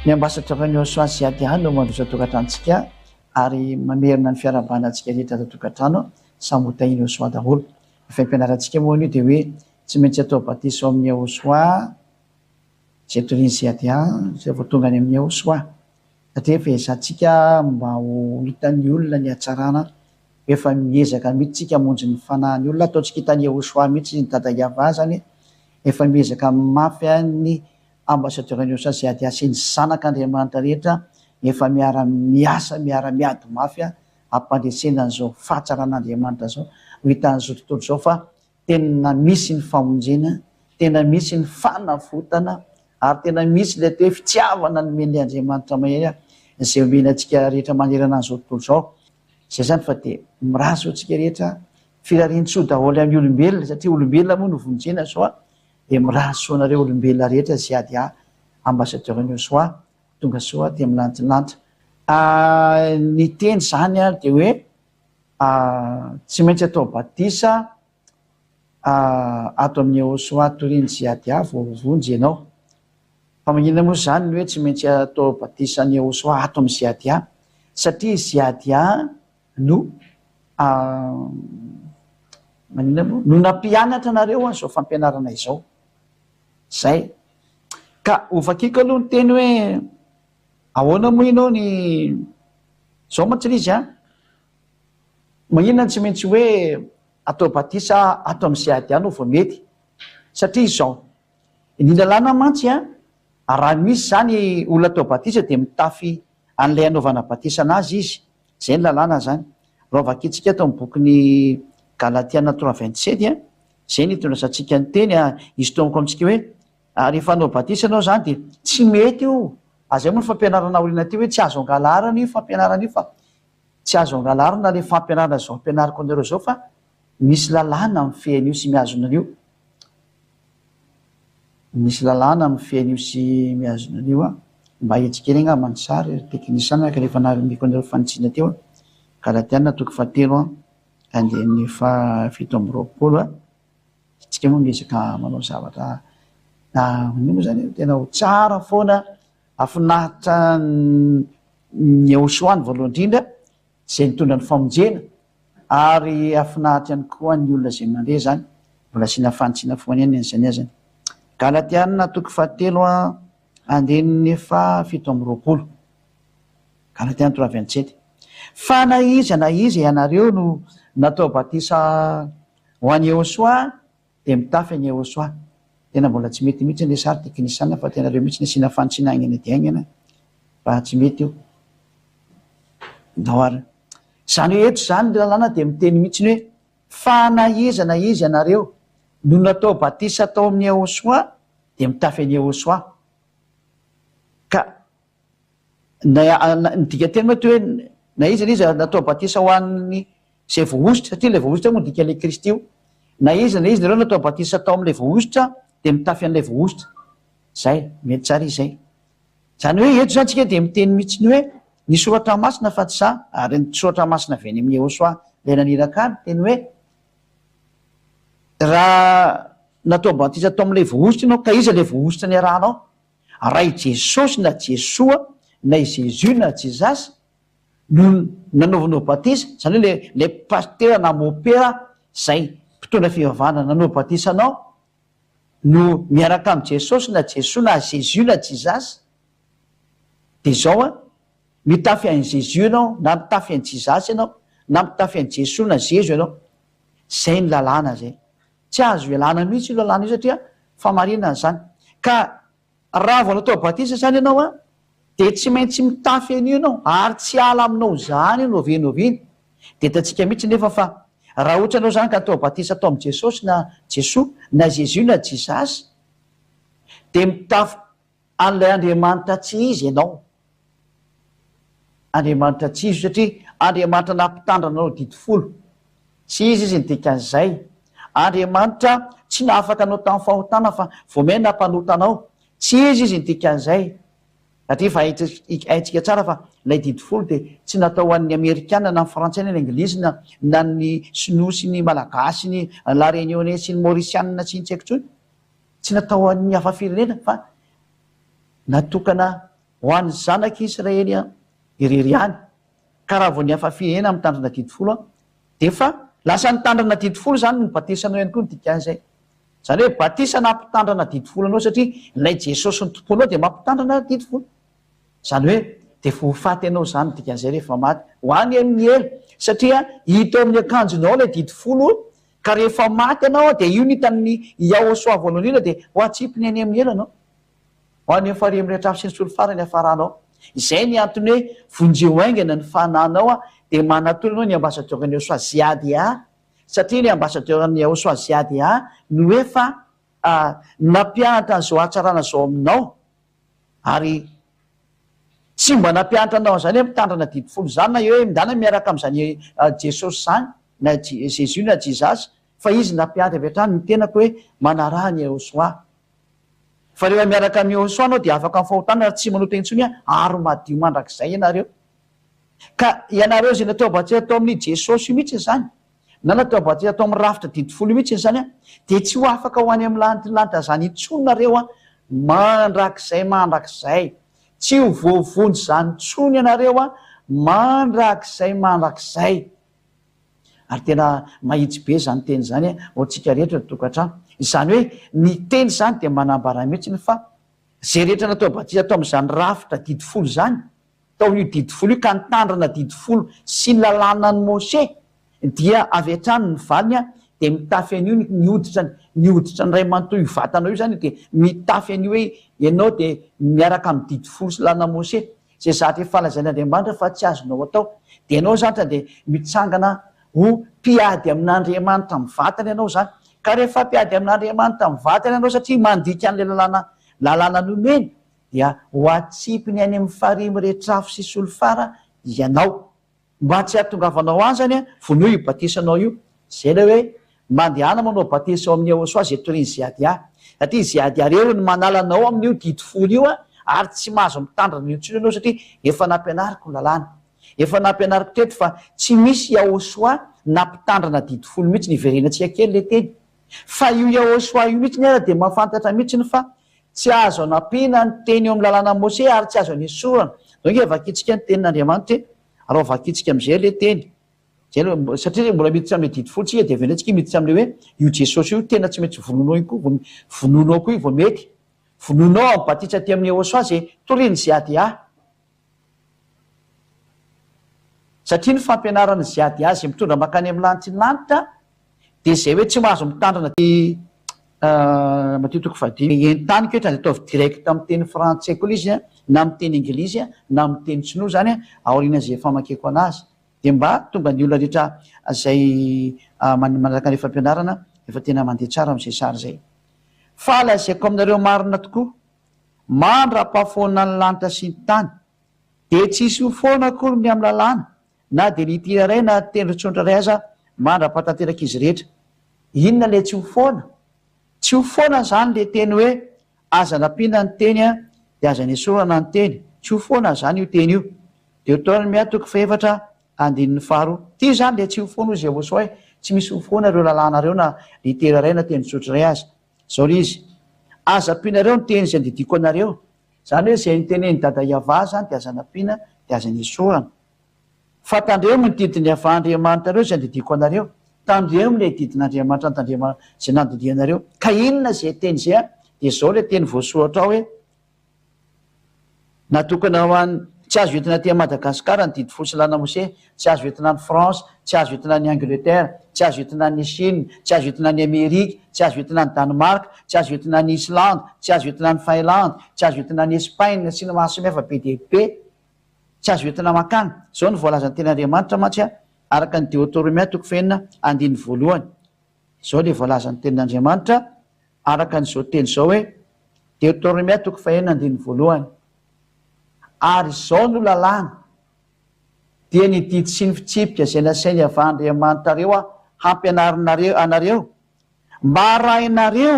Ny Ambassadeur Niosoa Ziadia no mandroso an-tokantranontsika ary mamerina ny fiarahabana antsika rehetra ato an-tokantrano, samy ho tahian'i Yehosua daholo. Ny fampianarantsika moa anio dia hoe tsy maintsy atao batisa ao amin'i Yehosua izay torian'i Ziadia izay vao tonga any amin'i Yehosua. Satria efa ezahantsika mba ho hitan'ny olona ny hatsarana, efa miezaka mihitsy tsika hamonjy ny fanahin'ny olona, ataontsika hitan'i Yehosua mihitsy ny Dada Yavah zany, efa miezaka mafy ny Ambassadeur ny usa sy ADA sy ny zanak Andriamanitra rehetra efa miara miasa miara miady mafy hampandresena an'izao fahatsaran Andriamanitra zao ho hitan'izao tontolo izao fa tena misy ny famonjena tena misy ny fanavotana ary tena misy ilay atao hoe fitiavana nomen'ilay Andriamanitra mahery izay omena antsika rehetra manerana an'izao tontolo izao. Izay izany fa dia mirary soa antsika rehetra firarian-tsoa daholo amin'ny olombelona satria olombelona moa no vonjena zao a. Dia mirary soa anareo olombelona rehetra ZADA ambassadeur ny Osoa tonga soa aty amin'ny lantilanitra. Ny teny izany ary dia hoe tsy maintsy atao batisa ato amin'ny Osoa torian'ny ZADA vao vonjy ianao. Fa maninona moa izany ny hoe tsy maintsy atao batisa ny Osoa ato amin'ny ZADA? Satria ZADA no maninona moa? No nampianatra anareo an'izao fampianarana izao. Zay. Ka hovakiko aloha ny teny hoe ahoana moa ianao ny zao mantsy ilay izy an. Maninona no tsy maintsy hoe atao batisa ato amin'ny CADA no vao mety? Satria izao, ny lalàna mantsy an, raha misy izany olona atao batisa dia mitafy an'ilay anaovana batisa anazy izy. Izay ny lalàna izany. Raha vakintsika ato amin'ny bokin'ny Galatiana 3:27 a, izay no itondrasantsika ny teny a, isintomako amintsika hoe rehefa hanao batisa ianao izany dia tsy mety io, izay moa ny fampianarana aoriana aty hoe tsy azo angalarina io fampianarana io fa tsy azo angalarina ilay fampianarana izao ampianariko anareo izao fa misy lalàna mifehy an'io sy mihazona an'io. Misy lalàna mifehy an'io sy mihazona an'io an. Mba ahitsy kely angamba ny sary ry teknisiana ka rehefa nanomeko anareo fanitsiana teo an. Galatiana toko fahatelo an, andininy faha 27 an. Tsika moa miezaka manao zavatra inona moa zany tena ho tsara foana, hahafinaritra ny Yehoshuah ny voalohany indrindra. Izay nitondra ny famonjena ary hahafinaritra ihany koa ny olona izay mandre izany. Mbola asiana fanitsiana foana ihany an'izany azany. Galatiana toko fahatelo andininy faha 27. Galatiana 3:27. Fa na iza na iza ianareo no natao batisa ho an'i Yehosua Dia mitafy an'i Yehosua. Tena mbola tsy mety mihitsy le sary teknisiana fa tena reo mihitsy ny asiana fanitsiana haingana dia haingana fa tsy mety io. Ndao ary. Izany hoe eto izany ny lalàna dia miteny mihitsy ny hoe fa na iza na iza ianareo no natao batisa tao amin'i Yehosua dia mitafy an'i Yehosua. Ka na ny dikanteny moa toy hoe na iza na iza natao batisa ho an'ny izay voahosotra, satria ilay voahosotra moa dikan'ilay Kristy io, na iza na iza nareo natao batisa tao amin'ilay voahosotra dia mitafy an'ilay voahosotra. Izay, mety tsara izy izay. Izany hoe eto izany tsika dia miteny mihitsy ny hoe ny soratra masina fa tsy za, ary ny soratra masina avy any amin'i Yehosua ilay naniraka ahy miteny hoe raha natao batisa tao amin'ilay voahosotra ianao, ka iza ilay voahosotra niarahanao? Raha i Jesosy na Jesoa na i Jésus na Jesus no nanaovanao batisa, izany hoe le le pasitera na mopera izay mpitondra fivavahana nanao batisa anao no miaraka amin'i Jesosy na Jesoa na Jésus na Jesus, dia izao an, mitafy an'i Jésus ianao na mitafy an'i Jesus ianao na mitafy an'i Jesoa na Zezo ianao, izay ny lalàna izay. Tsy azo ialana mihitsy io lalàna io satria famarinana izany. Ka raha vao natao batisa izany ianao an, dia tsy maintsy mitafy an'io ianao ary tsy hiala aminao izany io n'oviana n'oviana. Dia hitantsika mihitsy nefa fa raha ohatra ianao izany ka atao batisa tao amin'i Jesosy na Jesoa na Jésus na Jesus dia mitafy an'ilay Andriamanitra tsy izy ianao. Andriamanitra tsy izy io satria Andriamanitra nampitandrina anao didy folo. Tsy izy izy ny dikan'izay. Andriamanitra tsy nahafaka anao tamin'ny fahotana fa vao may nampanota anao. Tsy izy izy ny dikan'izay. Satria efa haintsika tsara fa ilay didy folo dia tsy natao ho an'ny Amerikana na ny Frantsay na ny Anglisy na na ny Sinoa sy ny Malagasy ny La Réunionnais sy ny Maurisiana sy ny tsy haiko intsony. Tsy natao ho an'ny hafa firenena fa natokana. Ho an'ny zanak'i Israely irery ihany. Ka raha vao ny hafa firenena mitandrina didy folo dia efa lasa nitandrina didy folo izany ny batisanao ihany koa ny dikan'izay. Izany hoe batisa nampitandrana didy folo anao satria ilay Jesosy nitompoanao dia mampitandrina didy folo. Izany hoe dia efa ho faty ianao izany ny dikan'izay rehefa maty. Ho any amin'ny helo satria hita ao amin'ny akanjonao ilay didy folo ka rehefa maty ianao dia io no hitan'ny Yahosoa voalohany indrindra dia ho atsipiny any amin'ny helo ianao. Ho any amin'ny farihy mirehitra afo sy ny solifara ny hafaranao. Izay ny antony hoe vonjeo haingana ny fanahinao dia manatona anao ny ambasadaoran'i Yahosoa Ziadia satria ilay ambassadeur-n'ny Yahosoa Ziadia no efa nampianatra an'izao hatsarana izao aminao ary tsy mba nampianatra anao an'izany hoe mitandrina didy folo izany na hoe mindana miaraka amin'izany Jesosy izany na Jésus na Jesus fa izy nampianatra avy hatrany ny tenako hoe manaraha ny Yahosoa fa rehefa miaraka amin'i Yahosoa ianao dia afaka amin'ny fahotana ary tsy manota intsony ary madio mandrakizay ianareo. Ka ianareo izay natao batisa tao amin'i Jesosy io mihitsy izany, na natao batisa tao amin'ny rafitra didy folo io mihitsy izany an, dia tsy ho afaka ho any amin'ny lanitry ny lanitra izany intsony nareo an, mandrakizay mandrakizay. Tsy ho voavonjy izany intsony ianareo an, mandrakizay mandrakizay. Ary tena mahitsy be izany teny izany ho antsika rehetra ny tokantrano. Izany hoe ny teny izany dia manambara mihitsy fa izay rehetra natao batisa tao amin'izany rafitra didy folo izany, Tao io didy folo io ka nitandrina didy folo sy ny lalànan'i Mose dia avy hatrany ny valiny dia mitafy an'io ny hoditra ny hoditra ny ray manontolo io vatanao io zany dia mitafy an'io hoe ianao dia miaraka amin'ny didy folo sy lalànan'i Mose izay zavatra efa lazain'Andriamanitra fa tsy azonao atao dia ianao zany dia mitsangana ho mpiady amin'Andriamanitra mivantana ianao zany ka rehefa mpiady amin'Andriamanitra mivantana ianao satria mandika an'ilay lalàna lalàna nomeny dia ho atsipiny any amin'ny farihy miretrafo sy solifara ianao. Mba tsy hahatongavanao any izany, vonoy io batisanao io. Izay ilay hoe, mandehana manao batisa ao amin'i Yehosua izay torian'i Ziadia. Satria Ziadia irery no manala anao amin'io didy folo io, ary tsy mahazo mitandrina an'io intsony ianao satria efa nampianariko ny lalàna. Efa nampianariko teto fa tsy misy Yahosua nampitandrina didy folo mihitsy, niverenantsika kely ilay teny. Fa io Yahosua io mihitsy ara dia mahafantatra mihitsy fa Tsy azo anampiana ny teny eo amin'ny lalànan'i Mose ary tsy azo anesorana. Zao ange vakintsika ny tenin'Andriamanitra e. Alao vakintsika amin'izay ilay teny. Zay aloha, satria mbola miditra amin'ilay didy folo tsika dia avy eo indray tsika miditra amin'ilay hoe io Jesosy io tena tsy maintsy vonoinao io koa, vonoinao koa io vao mety. Vonoinao amin'ny batisa aty amin'ny Yehosua izay torian'i ZADA. Satria ny fampianaran'i ZADA izay mitondra mankany amin'ny lanitry ny lanitra Dia izay hoe tsy mahazo mitandrina ty Matio toko fahadimy. Entaniko eto dia ataovy direct amin'ny teny frantsay koa ilay izy na amin'ny teny anglisy na amin'ny teny sinoa izany aorian'izay famakiako anazy. Dia mba tonga ny olona rehetra izay manaraka ny fampianarana efa tena mandeha tsara amin'izay sary izay. Fa lazaiko aminareo marina tokoa, mandra-pahafoana ny lanitra sy ny tany, dia tsy hisy ho foana akory ny amin'ny lalàna Na dia ny tira iray na tendron-tsondra iray aza mandra-pahatanteraka izy rehetra. Inona ilay tsy ho foana? Tsy ho foana izany ilay teny hoe aza nampiana ny teny dia aza nesorana ny teny. Tsy ho foana izany io teny io. Deoteronomia toko fahefatra andininy faharoa. Ity izany ilay tsy ho foana hoy Jehosoa hoe tsy misy ho foana ireo lalàna ireo na litera iray na tendron-tsotra iray aza. Izao ilay izy, Aza ampianareo ny teny izay andidiako anareo. Izany hoe izay notenenin'i Dada Yavah izany dia aza nampiana dia aza nesorana. Fa tandremo ny didin'i Yavah Andriamanitrareo izay andidiako anareo. Tandremo ilay didin'Andriamanitra notandrema izay nandidianareo. Ka inona izay teny izay an? Dia izao ilay teny voasoratra ao hoe, Natokana ho an'ny, tsy azo entina aty Madagasikara ny didy folo sy lalana Mose, tsy azo entina any France, tsy azo entina any Angleterre, tsy azo entina any Chine, tsy azo entina any Amerika, tsy azo entina any Danemark, tsy azo entina any Islande, tsy azo entina any Finlande, tsy azo entina any Espagne sy ny maro samihafa be dia be. Tsy azo entina mankany. Izao no voalazan'ny Tenin'Andriamanitra mantsy araka ny Deotoromia toko fahenina andininy voalohany. Izao ilay voalazan'ny Tenin'Andriamanitra araka an'izao teny izao hoe, Deotoromia toko fahenina andininy voalohany, Ary izao no lalàna, dia ny didy sy ny fitsipika izay nasain'i Yavah Andriamanitrareo hampianarinareo anareo, mba harahinareo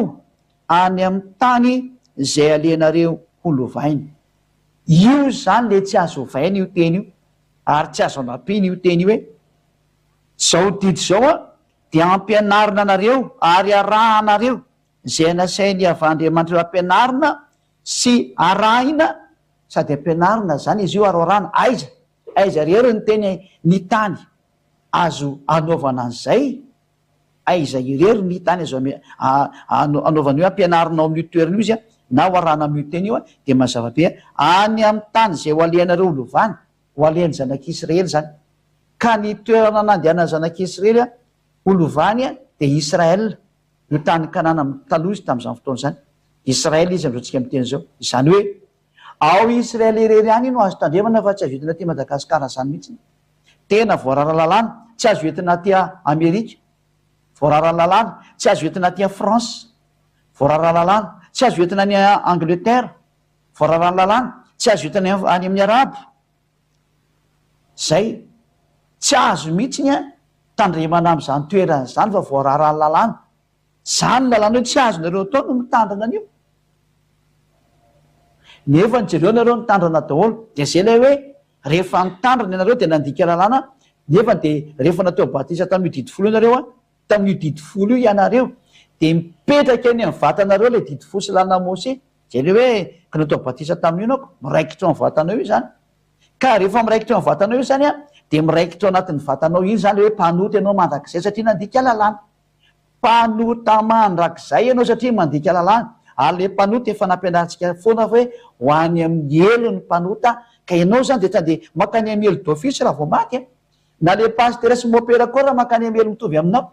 any amin'ny tany izay alehanareo ho lovaina. Io izany le tsy azo ovaina io teny io ary tsy azo anampiana io teny io hoe, Zao didy izao an dia ampianarina anareo ary arahanareo izay nasain'i Yavah Andriamanitrareo ampianarina sy arahina. Sady ampianarina zany izy io ary orana aiza aiza irery ny teny ny tany azo anaovana an'izay aiza irery ny tany azo anaovana io ampianarina ao amin'io toerana io izy na oarana amin'io teny io dia mazava be any amin'ny tany izay ho alehanareo ho lovany ho alehan'ny zanak'Israely zany ka ny toerana nandehanan'ny zanak'Israely ho lovany dia Israël io tany Kanana taloha izy tamin'izany fotoana izany. Israel izy amin'izao tsika miteny izao. Izany hoe ao Israel irery ihany no azo tandremana fa tsy azo entina aty Madagascar izany mihitsy. Tena voarara lalàna, tsy azo entina aty Amerika. Voarara lalàna, tsy azo entina aty France. Voarara lalàna, tsy azo entina any Angleterre. Voarara lalàna, tsy azo entina any amin'ny Arabo. Zay. Tsy azo mihitsy ny tandremana amin'izany toerana izany fa voararan'ny lalàna. Izany lalàna hoe tsy azonareo atao no mitandrina an'io. Nefa ny jereo nareo nitandrina daholo. Dia izay ilay hoe rehefa nitandrina ianareo dia nandika lalàna nefa dia rehefa natao batisa tamin'io didy folo io nareo an, tamin'io didy folo io ianareo dia mipetraka eny amin'ny vatanareo ilay didy folo sy lalàna Mose. Izay ilay hoe ka natao batisa tamin'io ianao, miraikitra ao amin'ny vatanao io izany. Ka rehefa miraikitra eo amin'ny vatanao io izany an, dia miraikitra ao anatin'ny vatanao iny izany hoe mpanota ianao mandrakizay satria nandika lalàna. Mpanota mandrakizay ianao satria mandika lalàna. Ary ilay mpanota efa nampianarintsika foana hoe ho any amin'ny helo ny mpanota, ka ianao izany dia tsy andeha mankany amin'ny helo d'office raha vao maty an. Na ilay pasitera sy mopera koa raha mankany amin'ny helo mitovy aminao.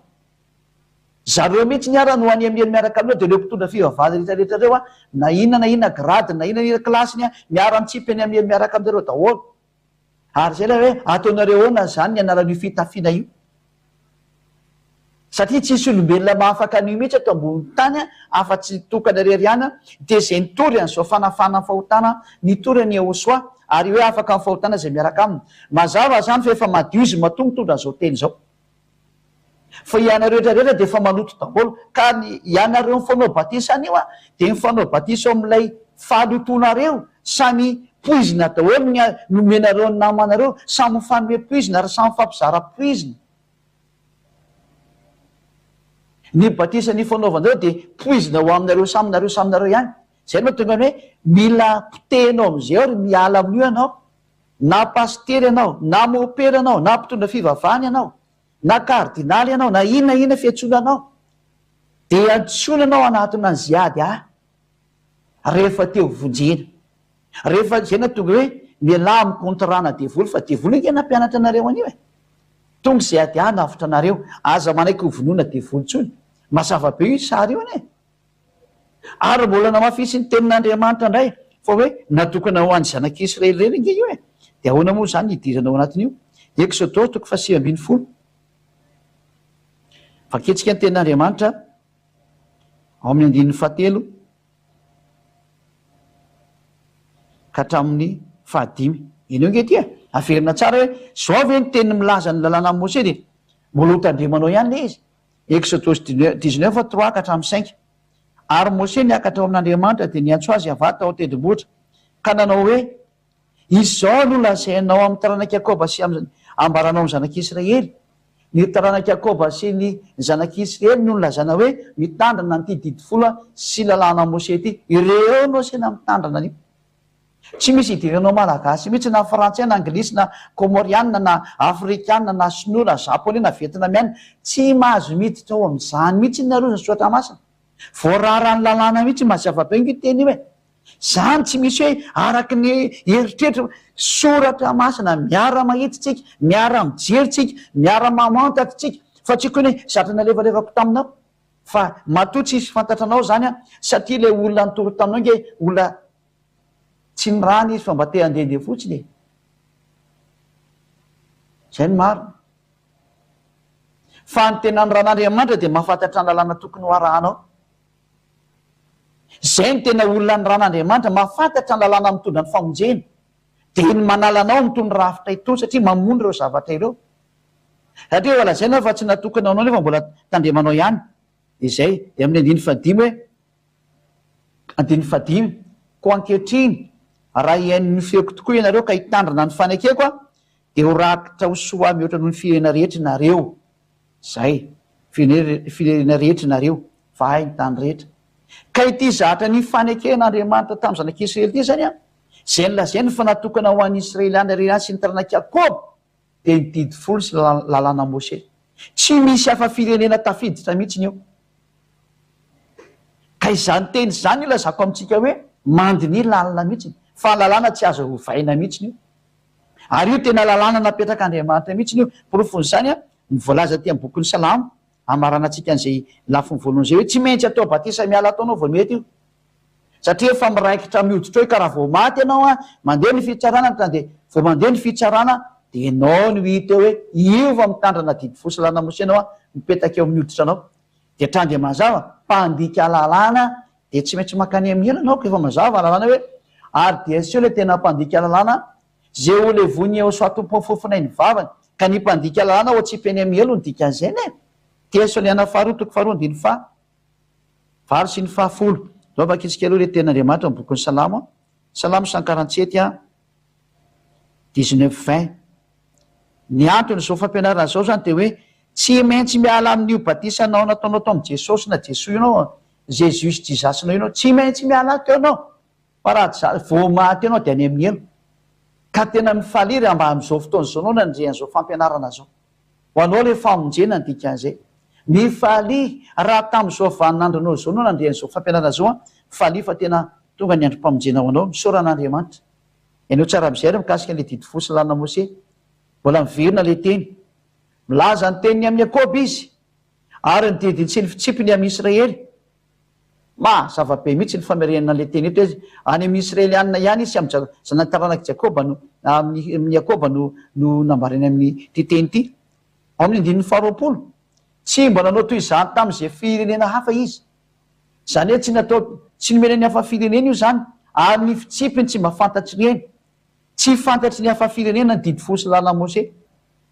Zareo mihitsy ny ara no any amiely miaraka aminao dia ireo mpitondra fivavahana rehetra rehetra ireo na inona na inona grade na inona na inona classe-ny miara mitsipy any amiely miaraka aminareo daholo. Ary izay ilay hoe ataonareo ahoana izany ny anaran'io fitafiana io? Satria tsisy olombelona mahafaka an'io mihitsy eto ambonin'ny tany afa-tsy tokana irery ihany dia izay nitory an'izao fanafahana ny fahotana nitory an'i Yehosua ary hoe afaka amin'ny fahotana izay miaraka aminy. Mazava izany fa efa madio izy matoa mitondra an'izao teny izao. Fa ianareo rehetra rehetra dia efa maloto daholo, ka ny ianareo mifanao batisa anio an, dia mifanao batisa ao amin'ilay fahalotoanareo, samy poizina daholo ny nomenareo ny namanareo, samy mifanome poizina ary samy mifampizara poizina. Ny batisa nifanaovanareo dia poizina ho aminareo samy nareo samy nareo ihany. Izay no mahatonga ny hoe mila potehinao amin'izay ary miala amin'io ianao. Na pasitera ianao, na mopera ianao, na mpitondra fivavahana ianao, na kardinaly ianao, na inona inona fiantsoana anao, dia antsoina ianao hanatona an'i Ziady ahy rehefa te ho vonjena. Rehefa izay no tonga hoe mialà amin'ny contrat-na devoly fa devoly ange nampianatra anareo an'io e. Tonga Ziady ahy hanavotra anareo, aza manaiky ho vonoina devoly intsony. Mazava be io sary io anie. Ary mbola namafisin'ny tenin'Andriamanitra indray fa hoe natokana ho an'ny zanak'Israely irery ange io e! Dia ahoana moa izany ny hidirana ao anatin'io? Eksodosy toko faha 19. Vakintsika ny tenin'Andriamanitra ao amin'ny andininy fahatelo ka hatramin'ny fahadimy. Henoy ange ity e! Averina tsara hoe izao ve ny teny milaza ny lalànan'i Mosesy dia mbola hotandremanao ihany ilay izy. Eksodosy dix-neuf, trois ka hatramin'ny cinq. Ary Mose niakatra ao amin'Andriamanitra dia niantso azy Yavah tao an-tendrombohitra, ka nanao hoe, Izao no lazainao amin'ny taranak'i Jakoba sy amin'ny ambaranao amin'ny zanak'Israely, Ny taranak'i Jakoba sy ny zanak'Israely no nilazana hoe mitandrina an'ity didy folo sy lalàna Mose ity. Ireo no asaina mitandrina an'io. Tsy misy idiranao malagasy mihitsy na frantsay na anglisy na komorianina na afrikana na sinoa na japonais na vietnamiana, tsy mahazo miditra ao amin'izany mihitsy nareo izany soratra masina. Voararan'ny lalàna mihitsy mazava be ange io teny io e. Zany tsy misy hoe araky ny eritreritra, soratra masina miara mahita tsika, miara mijery tsika, miara mamantatra tsika fa tsy kony hoe zatra nalefalefako taminao fa matoa tsisy fantatranao zany an satria ilay olona nitory taminao ange olona Tsy nirana izy fa mba te handehandeha fotsiny e! Izay no marina. Fa ny tena niran'Andriamanitra dia mahafantatra ny lalàna tokony ho arahanao. Izay no tena olona niran'Andriamanitra, mahafantatra ny lalàna mitondra ny famonjena. Dia ny manala anao amin'itony rafitra itony satria mamono ireo zavatra ireo. Satria efa lazaina fa tsy natokana ho anao nefa mbola tandremanao ihany. Dia izay. Dia amin'ny andininy fahadimy hoe. Andininy fahadimy, Koa ankehitriny, raha hihaino ny feoko tokoa ianareo ka hitandrina ny fanekeko aho, dia ho rakitra ho soa mihoatra noho ny firenena rehetra ianareo. Izay, firenena rehetra ianareo, fa ahy ny tany rehetra. Ka ity zatra nifaneken'Andriamanitra tamin'ny zanak'Israely ity izany an, Izay nolazainy fa natokana ho an'ny Israeliana irery ihany sy ny taranak'i Jakoba dia ny Didy Folo sy Lalàna Mosesy. Tsy misy hafa firenena tafiditra mihitsy eo. Ka izany teny izany ilazako amintsika hoe mandiniha lalina mihitsy fa ny lalàna tsy azo ovaina mihitsy io. Ary io tena lalàna napetrak'Andriamanitra mihitsy io. Porofon'izany ny voalaza aty amin'ny bokin'ny Salamo hamaranantsika an'izay lafiny voalohany izay hoe tsy maintsy atao batisa miala taona vao mety io. Satria efa miraikitra amin'ny hoditrao io ka raha vao maty ianao an, mandeha ny fitsarana ny dia vao mandeha ny fitsarana dia ianao no hita eo hoe io vao mitandrana didy fo sy lalana-mosy ianao an, mipetaka eo amin'ny hoditra anao. Dia hatrany dia mazava, mpandika lalàna dia tsy maintsy mankany amin'ny helo ianao ka efa mazava lalàna hoe ary dia aseho ilay tena mpandika lalàna ze ho levon'i Yehosua Tompon'ny fofonay ny vavany ka ny mpandika lalàna ho atsipy any amin'ny helo ny dikan'izay ne. Tesaloniana faharoa toko faharoa andininy faha 8 sy ny faha 10. Zao vakintsika aloha ilay tenin'Andriamanitra ao amin'ny bokin'ny Salamo a. Salamo 147 a, 19 20. Ny anton'izao fampianarana izao izany dia hoe tsy maintsy miala amin'io batisanao nataonao tao amin'i Jesosy na Jesoa io ianao, Jesus Jesus-nao io ianao, tsy maintsy miala teo ianao. Fa raha tsy izany, vao maty ianao dia any amin'ny helo. Ka tena mifalia raha mba amin'izao fotoana izao ianao nandre an'izao fampianarana izao. Ho anao ilay famonjena ny dikan'izay. Mifalia raha tamin'izao vaninandronao izao no nandre an'izao fampianarana izao an! Mifalia fa tena tonga ny androm-pamonjena ho anao. Misaora an'Andriamanitra. Ianao tsara mijery mikasika an'ilay didy fo sy lalana Mose. Mbola miverina ilay teny. Milaza ny teniny amin'i Jakoba izy, ary ny didiny sy ny fitsipiny amin'i Israely. Ma, zava-be mihitsy ny famerenana an'ilay teny eto hoe any amin'ny Israelianina ihany izy sy amin'ny zanak'i taranak'i Jakoba no, amin'ny, amin'i Jakoba no, no nambarany amin'ity teny ity. Ao amin'ny andininy faharoapolo, tsy mba nanao toy izany tamin'izay firenena hafa izy. Izany hoe tsy natao, tsy nomena ny hafa firenena io izany, ary ny fitsipiny tsy mba fantatr'ireny. Tsy fantatry ny hafa firenena ny didy folo sy lalàn'i Mosè.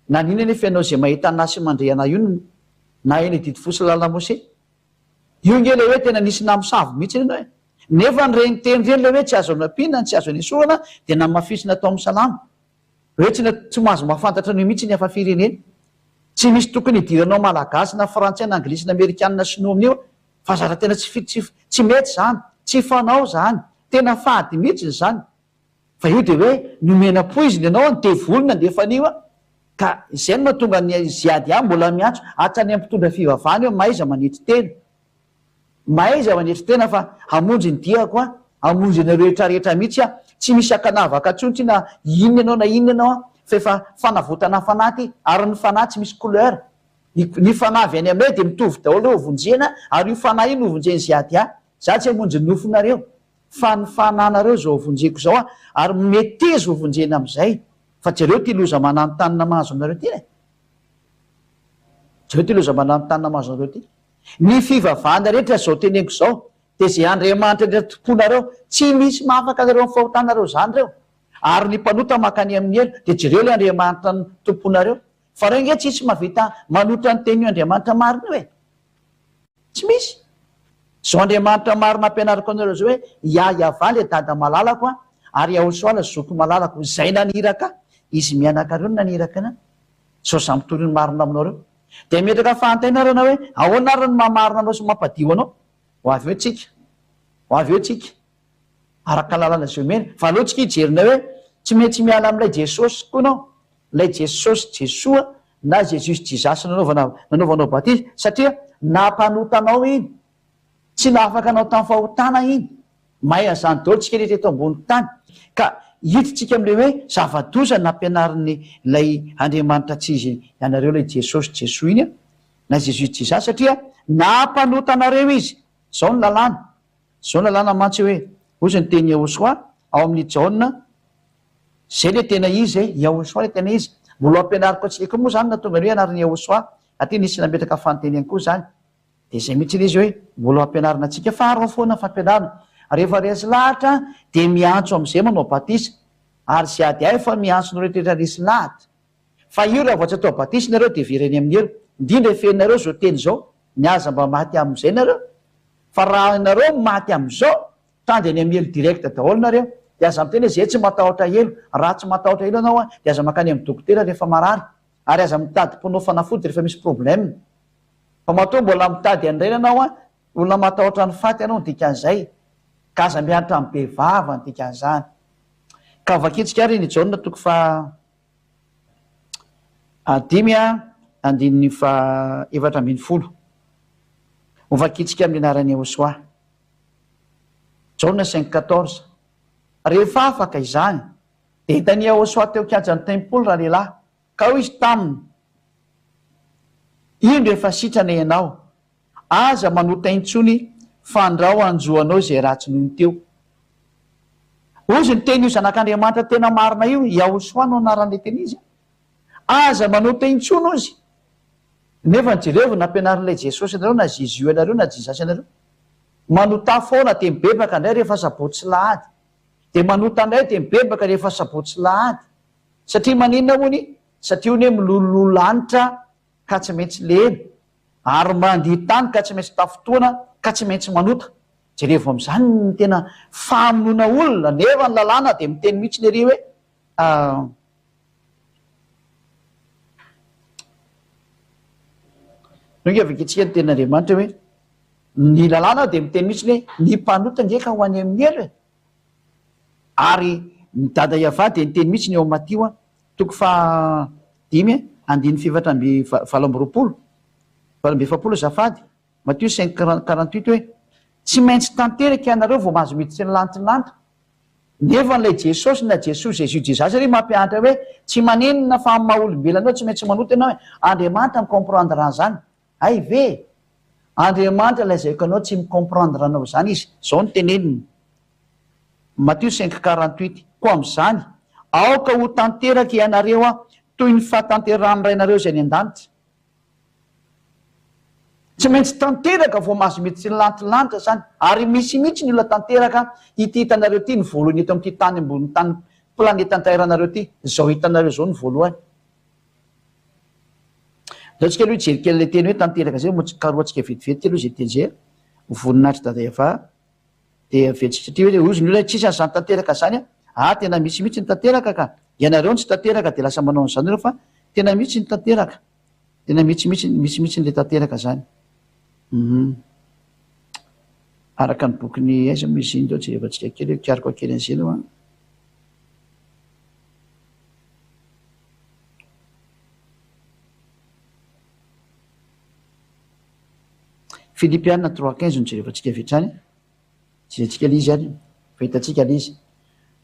Naninona anefa ianao izay mahita anà sy mandre anà io no naheno ny didy folo sy lalàn'i Mosè? Io nge ilay hoe tena nisy namosavy mihitsy ianao e! Nefa ireny teny ireny ilay hoe tsy azo anampiana, tsy azo anesorana dia namafisina tao amin'ny salamo. Hoe tsy tsy mahazo mahafantatra an'io mihitsy ny hafa firenena. Tsy misy tokony hidiranao malagasy na frantsay na anglisy na amerikanina sinoa amin'io fa zara tena tsy tsy tsy mety izany, tsy fanao izany, tena fady mihitsy izany. Fa io dia hoe nomena poizina ianao an, devoly nandefa an'io an, ka izay no mahatonga ny ziady ahy mbola miantso hatrany amin'ny mpitondra fivavahana hoe mahaiza manetry tena, mahaiza manetry tena fa hamonjy ny diako aho, hamonjy anareo rehetra rehetra mihitsy aho, tsy misy ankanavaka intsony ity na inona ianao na inona ianao an, fa efa fanavotana fanahy ity, ary ny fanahy tsy misy couleur, ny ny fanahy avy any aminay dia mitovy daholo ireo hovonjena, ary io fanahy io no hovonjen'i ziady ahy, za tsy hamonjy ny nofonareo. Fa ny fananareo izao vonjeko izao a, ary meteza ho vonjena amin'izay, fa jereo ity loza mananontanona mahazo anareo ity e! Jereo ity loza mananontanona mahazo anareo ity. Ny fivavahana rehetra izao teneniko izao, dia izay Andriamanitra rehetra tompoinareo, tsy misy mahafaka anareo amin'ny fahotanareo izany ireo. Ary ny mpanota mankany amin'ny helo, dia jereo ilay Andriamanitra tompoinareo. Fa ireo ange tsisy mahavita manohitra ny tenin'io Andriamanitra marina io e! Tsy misy. Zao Andriamanitra marina ampianariko anareo zao hoe Yah Yavah le dada malalako an, ary Yahosoa le zoky malalako, izay naniraka ahy, izy mianaka reo no naniraka anah. Zao za mitory ny marina aminao reo. Dia metraka fahantaina ary anao hoe ahoana ary ny maha marina anao sy mampadio anao? Ho avy eo tsika. Ho avy eo tsika. Araka lalana izay omena. Fa aleo tsika hijery indray hoe tsy maintsy miala amin'ilay Jesosy koa anao. Ilay Jesosy Jesoa na Jesus Jesus nanaovana nanaovanao batisa satria nampanota anao iny. Tsy nahafaka anao tamin'ny fahotana iny. Mahay an'izany daholo tsika rehetra eto ambony tany. Ka hiditsika amin'ilay hoe zava-doza nampianarin'ny ilay Andriamanitra tsy izy ianareo ilay Jesosy Jesoa iny na Jesus Jesus satria nampanota anareo izy. Izao ny lalàna. Izao ny lalàna mantsy hoe, hozy ny tenin'i Yahoshuah ao amin'ny Jaona, izay ilay tena izy e, Yahoshuah ilay tena izy. Mbola ho ampianariko antsika koa moa izany nahatonga ny hoe anaran'i Yahoshuah, satria nisy nametraka fanontaniany koa izany. Dia izay mihitsy ilay izy hoe, mbola ho ampianarina antsika fa araho foana ny fampianarana. Rehefa resy lahatra dia miantso amin'izay manao batisa. Ary izay ady ahy fa miantso ny rehetra resy lahatra. Fa io raha vao tsy atao batisa nareo dia very any amin'ny helo. Indrindra efenareo izao teny izao, ny aza mba maty amin'izay nareo. Fa raha nareo maty amin'izao, tandy any amin'ny helo direct daholo nareo. Dia aza miteny hoe zay tsy matahotra helo. Raha tsy matahotra helo ianao dia aza mankany amin'ny dokotera rehefa marary. Ary aza mitady mpanao fanafody rehefa misy problème. Fa matoa mbola mitady an'ireny ianao, olona matahotra ny faty ianao ny dikan'izay. Ka aza miantra amin'ny be vava ny dikan'izany. Ka vakintsika ary ny Jaona toko faha dimy andininy faha 14. Ho vakintsika amin'ny anaran'i Yehosua. Jaona 5:14. Rehefa afaka izany, dia hitan'i Yehosua teo kianjan'ny tempoly ralehilahy, ka hoy izy taminy, Indro efa sitrana ianao, Aza manota intsony fandrao hanjo anao izay ratsy noho ny teo. Hozy ny teny io zanak'Andriamanitra tena marina io, Yahoshua no anaran'ilay tena izy an. Aza manota intsony hozy. Nefa jerevo nampianarin'ilay Jesosy anareo na Jésus anareo na Jesus anareo. Manotà foana dia mibebaka indray rehefa sabotsy sy lahady. Dia manota indray dia mibebaka rehefa sabotsy sy lahady. Satria maninona hono? Satria hono hoe milololoha lanitra ka tsy maintsy lena. Ary mandia tany ka tsy maintsy tafintohana ka tsy maintsy manota. Jerevo amin'izany ny tena famonoana olona nefa ny lalàna dia miteny mihitsy ery hoe Ndao vakintsika ny tenin'Andriamanitra hoe ny lalàna dia miteny mihitsy hoe ny mpanota nge ka ho any amin'ny helo e. Ary ny dada Yavah dia niteny mihitsy ny ao Matio toko faha dimy andininy fahefatra amby 28, 48 azafady, Matio cinq 48 hoe, Tsy maintsy tanteraka ianareo vao mahazo miditra ny lanitry ny lanitra. Nefa ilay Jesosy na Jesoa, Jésus, Jesus anie mampianatra hoe tsy maninona fa amin'ny maha olombelona anao tsy maintsy manota ianao e. Andriamanitra mi-comprendre an'izany. Hay ve e! Andriamanitra lazaiko anao tsy mi-comprendre anao izany izy. Izao no teneniny. Matio cinq 48, Koa amin'izany, aoka ho tanteraka ianareo toy ny fahatanterahan'ny Rainareo izay any an-danitra. Tsy maintsy tanteraka vao mahazo miditry ny lanitry lanitra izany. Ary misy mihitsy ny olona tanteraka, ity hitanareo ity ny voalohany eto amin'ity tany ambonin'ny tany planeta antaeranareo ity. Izao hitanareo izao no voalohany. Ndao tsika aloha hijery kely ilay teny hoe tanteraka izay, moa karohantsika vetivety aloha izay teny izay. Voninahitry Dada Eva. Dia vetsy satria hoe hozy ny olona tsisy an'izany tanteraka izany an! Ah tena misy mihitsy ny tanteraka ka! Ianareo no tsy tanteraka dia lasa manao an'izany nareo fa tena mihitsy ny tanteraka. Tena mihitsy mihitsy misy mihitsy le tanteraka zany. Hum. Araka ny bokin'i aiza moa izy iny ndao jerevantsika kely hoe kiariko kely an'izay aloha an. Filipiana 3:15 no jerevantsika avy hatrany. Jerentsika ilay izy ary fa hitantsika ilay izy.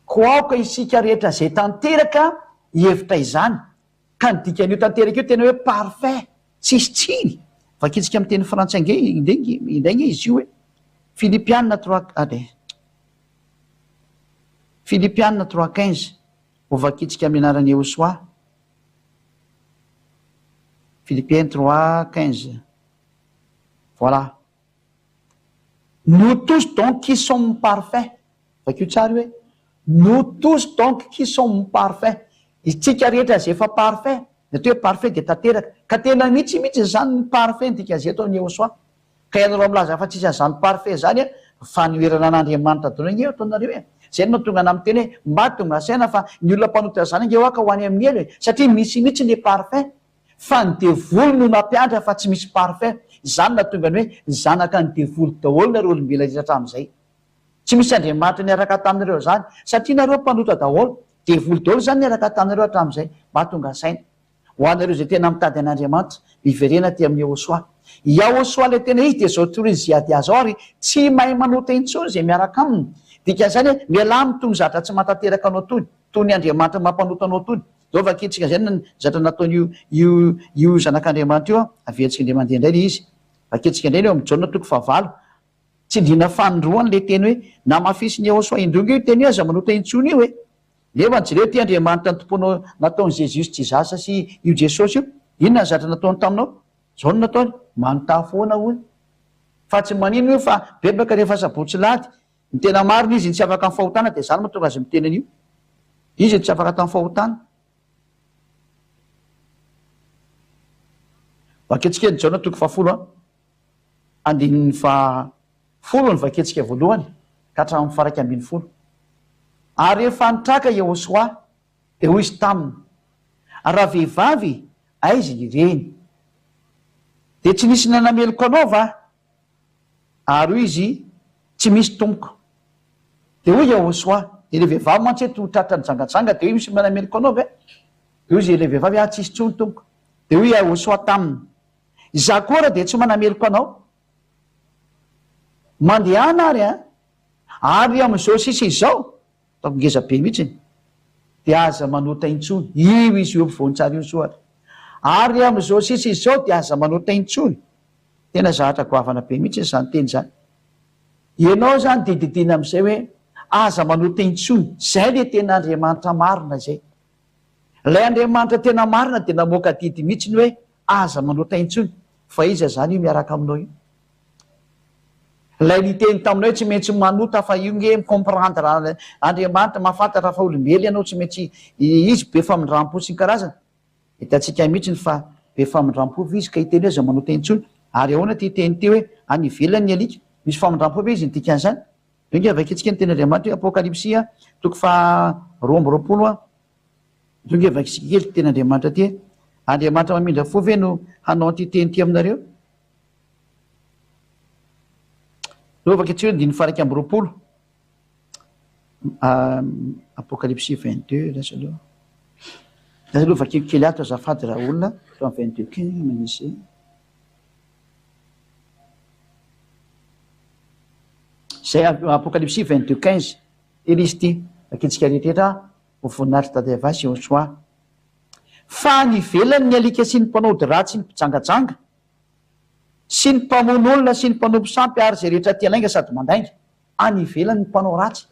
Koa aoka isika rehetra izay tanteraka hihevitra izany. Ka ny dikan'io tanteraka io tena hoe parfait, tsisy tsiny. Vakintsika amin'ny teny frantsay ange indray nge izy io e. Filipiana trois, allez. Filipiana 3:15. Ho vakintsika amin'ny anaran'i Yehosoa. Philippiens 3:15. Voilà. Nous tous donc qui sommes parfaits, vakio tsara io hoe, nous tous donc qui sommes parfaits, isika rehetra izay efa parfait, ny atao hoe parfait dia tanteraka, ka tena mihitsy mihitsy izany ny parfait ny dikan'izay eto amin'i Yehosua, ka ianareo milaza fa tsisy an'izany parfait izany an, fanoherana an'Andriamanitra daholo ange io ataonareo e, izay no mahatonga anah miteny hoe mba tonga saina fa ny olona mpanota izany ange hoa ka ho any amin'ny helo e, satria misy mihitsy ny parfait, Fa ny devoly no nampiantra fa tsy misy parfait, izany nahatonga ny hoe zanaka ny devoly daholo nareo olombelona rehetra hatramin'izay. Tsy misy Andriamanitra niaraka taminareo izany satria nareo mpanota daholo, devoly daholo izany niaraka taminareo hatramin'izay, mba tonga saina. Ho anareo izay tena mitady an'Andriamanitra, miverena aty amin'i Yahoshuah. Yahoshuah ilay tena izy dia izao torin'i Ziadia izao ary tsy mahay manota intsony izay miaraka aminy. Dikan'izany hoe mialà amin'itony zatra tsy mahatanteraka anao itony, toy ny Andriamanitra mampanota anao itony. Zao vakintsika zay ny zatra nataon'io io io zanak'Andriamanitra io an, averintsika indray mandeha indray le izy. Vakintsika indray ny eo amin'ny Jaona toko fahavalo. Tsindriana fanindroany le teny hoe namafisin'i Yehosua indroa nge io teny hoe aza manota intsony io e. Nefa jereo ity Andriamanitra nitompoanao nataon'i Jesus Jesus sy io Jesosy io, inona ny zatra nataony taminao? Zao no nataony, manontany foana hono. Fa tsy maninona io fa bebaka rehefa sabotsy lahady, Ny tena marina izy no tsy afaka amin'ny fahotana dia izany mahatonga azy miteny an'io. Izy no tsy afaka tamin'ny fahotana. Vakintsika ny Jaona toko fahafolo an. Andininy fahafolo ny vakintsika voalohany ka hatramin'ny faha-11. Ary rehefa nitraka Yehosua dia hoy izy taminy, Ravehivavy, aiza ireny? Dia tsy nisy nanameloka anao va? Ary hoy izy, Tsy misy, tompoko. Dia hoy Yehosua, Dia ilay vehivavy mantsy eto tratra nijangajanga dia hoy misy manameloka anao ve? Dia hoy ilay vehivavy ah tsisy intsony tompoko. Dia hoy Yahoshuah taminy, Izaho koa ary dia tsy manameloka anao. Mandehana ary an! Ary amin'izao sisa izao, ataoko ngeza be mihitsy, dia aza manota intsony. Io izy io ampovoan-tsary io soa ary. Ary amin'izao sisa izao dia aza manota intsony. Tena zahatra goavana be mihitsy izany teny izany. Ianao izany dia didiana amin'izay hoe aza manota intsony. Izay ilay tena Andriamanitra marina izay. Ilay Andriamanitra tena marina dia namoaka didy mihitsy ny hoe aza manota intsony. Fa iza izany io miaraka aminao io? Ilay niteny taminao hoe tsy maintsy manota fa io nge mi-comprendre Andriamanitra mahafantatra fa olombelona ianao tsy maintsy izy be famindrampo sy ny karazany. Hitantsika mihitsy ny fa be famindrampo ve izy ka hiteny hoe aza manota intsony? Ary ahoana ity teny ity hoe any ivelany ny alika? Misy famindrampo ve izy ny dikan'izany? Ndao ange vakintsika ny tenin'Andriamanitra hoe Apokalypsy toko faha 22 a. Ndao ange vakintsika kely ity tenin'Andriamanitra ity e. Andriamanitra mamindra fo ve no hanao an'ity teny ity aminareo? Ndao vakintsika hoe andininy faha 21. Apokalypsy 22, lasa aloha. Lasa aloha vakiko kely ato azafady raha olona, teo amin'ny 22 kely manisy. Zay Apokalypsy 22 15, tena izy ity, vakintsika rehetra ho voninahitry Dada Eva sy Yehoshuah. Fa any ivelany ny alika sy ny mpanao ody ratsy sy ny mpijangajanga sy ny mpamono olona sy ny mpanompo sampy ary izay rehetra tia lainga sady mandainga. Any ivelany ny mpanao ratsy.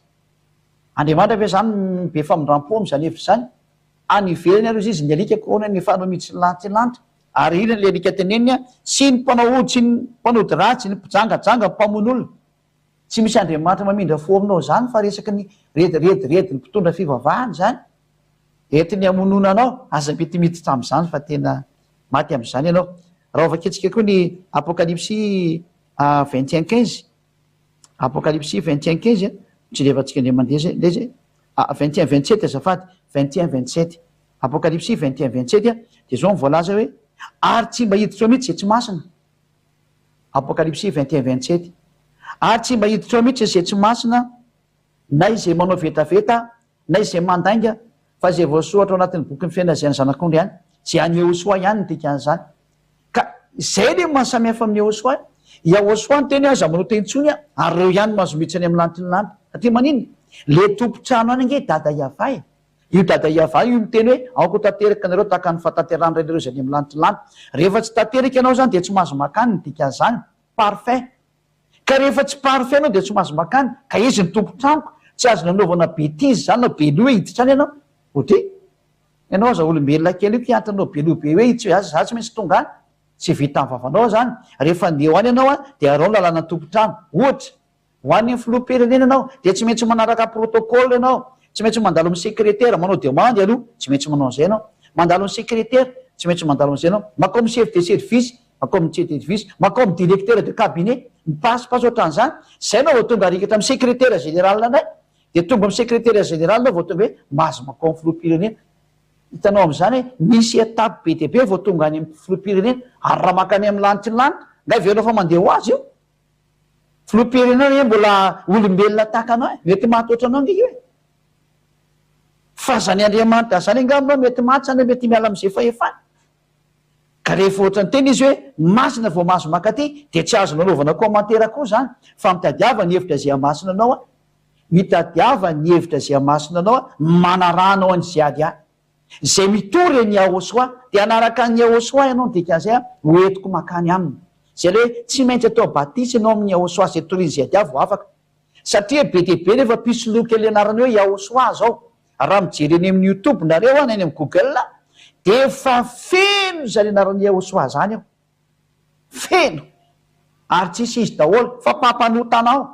Andriamanitra ve zany be famindrampo amin'izany hevitra izany? Any ivelany ary ozy izy ny alika ko ahoana nefa anao mitsilantilantitra ary inona ilay alika teneniny an? Sy ny mpanao ody sy ny mpanody ratsy, ny mpijangajanga, ny mpamono olona. Tsy misy Andriamanitra mamindra fo aminao izany fa resaky ny redirediny mpitondra fivavahana izany. Entiny hamonoana anao. Aza mety miditra amin'izany fa tena maty amin'izany ianao. Raha ho vakintsika koa ny Apokalypsy 21 15. Apokalypsy 21 15 a, jerevantsika indray mandeha zay, ndray zay, ah, 21 27 azafady, 21 27, Apokalypsy 21 27 a, dia zao ny voalaza hoe, ary tsy mba hiditra ao mihitsy izay tsy masina, Apokalypsy 21 27, ary tsy mba hiditra ao mihitsy izay tsy masina, na izay manao vetaveta, na izay mandainga, fa izay voasoratra ao anatin'ny bokin'ny fiainana izay an'ny Zanak'ondry ihany, izay an'i Yehosua ihany ny dikan'izany. Ka izay le maha samy hafa amin'i Yehosua. Yahosua niteny hoe aza manota intsony ary ireo ihany mahazo miditra any amin'ny lanitry ny lanitra. Satria maninona? Le tompon-trano any ange Dada Yavah e. Io Dada Yavah io miteny hoe aoka ho tanteraka nareo tahaka ny fahatanterahan'ny Rainareo izay any amin'ny lanitry ny lanitra. Rehefa tsy tanteraka ianao izany dia tsy mahazo makany ny dikan'izany. Parfait. Ka rehefa tsy parfait ianao dia tsy mahazo makany. Ka izy ny tompon-tranoko, tsy azo nanaovana betise izany na be loha hoe hiditra any ianao. Odry. Ianao aza olombelona kely io ki antanao be loha be hoe itsy aza za tsy maintsy tonga any. Tsy vitan'ny vavanao zany. Rehefa andeha ho any ianao dia arao ny lalàna tompon-trano. Ohatra, ho any amin'ny filoham-pirenena ianao dia tsy maintsy manaraka protocole ianao. Tsy maintsy mandalo amin'ny sekretera, manao demande aloha, tsy maintsy manao an'izay ianao. Mandalo amin'ny sekretera, tsy maintsy mandalo an'izay ianao. Mankao amin'ny chef de service, mankao amin'ny chef de service, mankao amin'ny directeur de cabinet, mipasipasy ohatran'izany. Izay ianao vao tonga arikatra amin'ny secrétaire général indray. Dia tonga amin'ny secrétaire général vao tonga hoe mahazo mankao amin'ny filoham-pirenena. Hitanao amin'izany hoe misy étape be dia be vao tonga any amin'ny filoham-pirenena. Ary raha mankany amin'ny lanitry ny lanitra, nga heverina fa mandeha ho azy io? Filoham-pirenena anie mbola olombelona tahaka anao e, mety maty ohatranao ange io e. Fa izany Andriamanitra izany angamba mety maty izany mety miala amin'izay fahefany. Ka rehefa ohatra niteny izy hoe masina vao mahazo mankaty dia tsy azonao anaovana commentaire koa izany fa mitadiava ny hevitra izay hamasina anao an, mitadiava ny hevitra izay hamasina anao an, manaraha anao an'i Ziadia. Izay mitory an'i Yahoshuah dia hanaraka an'i Yahoshuah ianao ny dikan'izay an, ho entiko mankany aminy. Izay ilay hoe tsy maintsy atao batisa ianao amin'i Yahoshuah izay torian'i Ziadia vao afaka. Satria be dia be nefa mpisoloky ilay anarana hoe Yahoshuah zao. Raha mijery eny amin'ny youtube nareo na eny amin'ny google dia efa feno izany anaran'i Yahoshuah zany ao. Feno. Ary tsisy izy daholo fa mpampanota anao.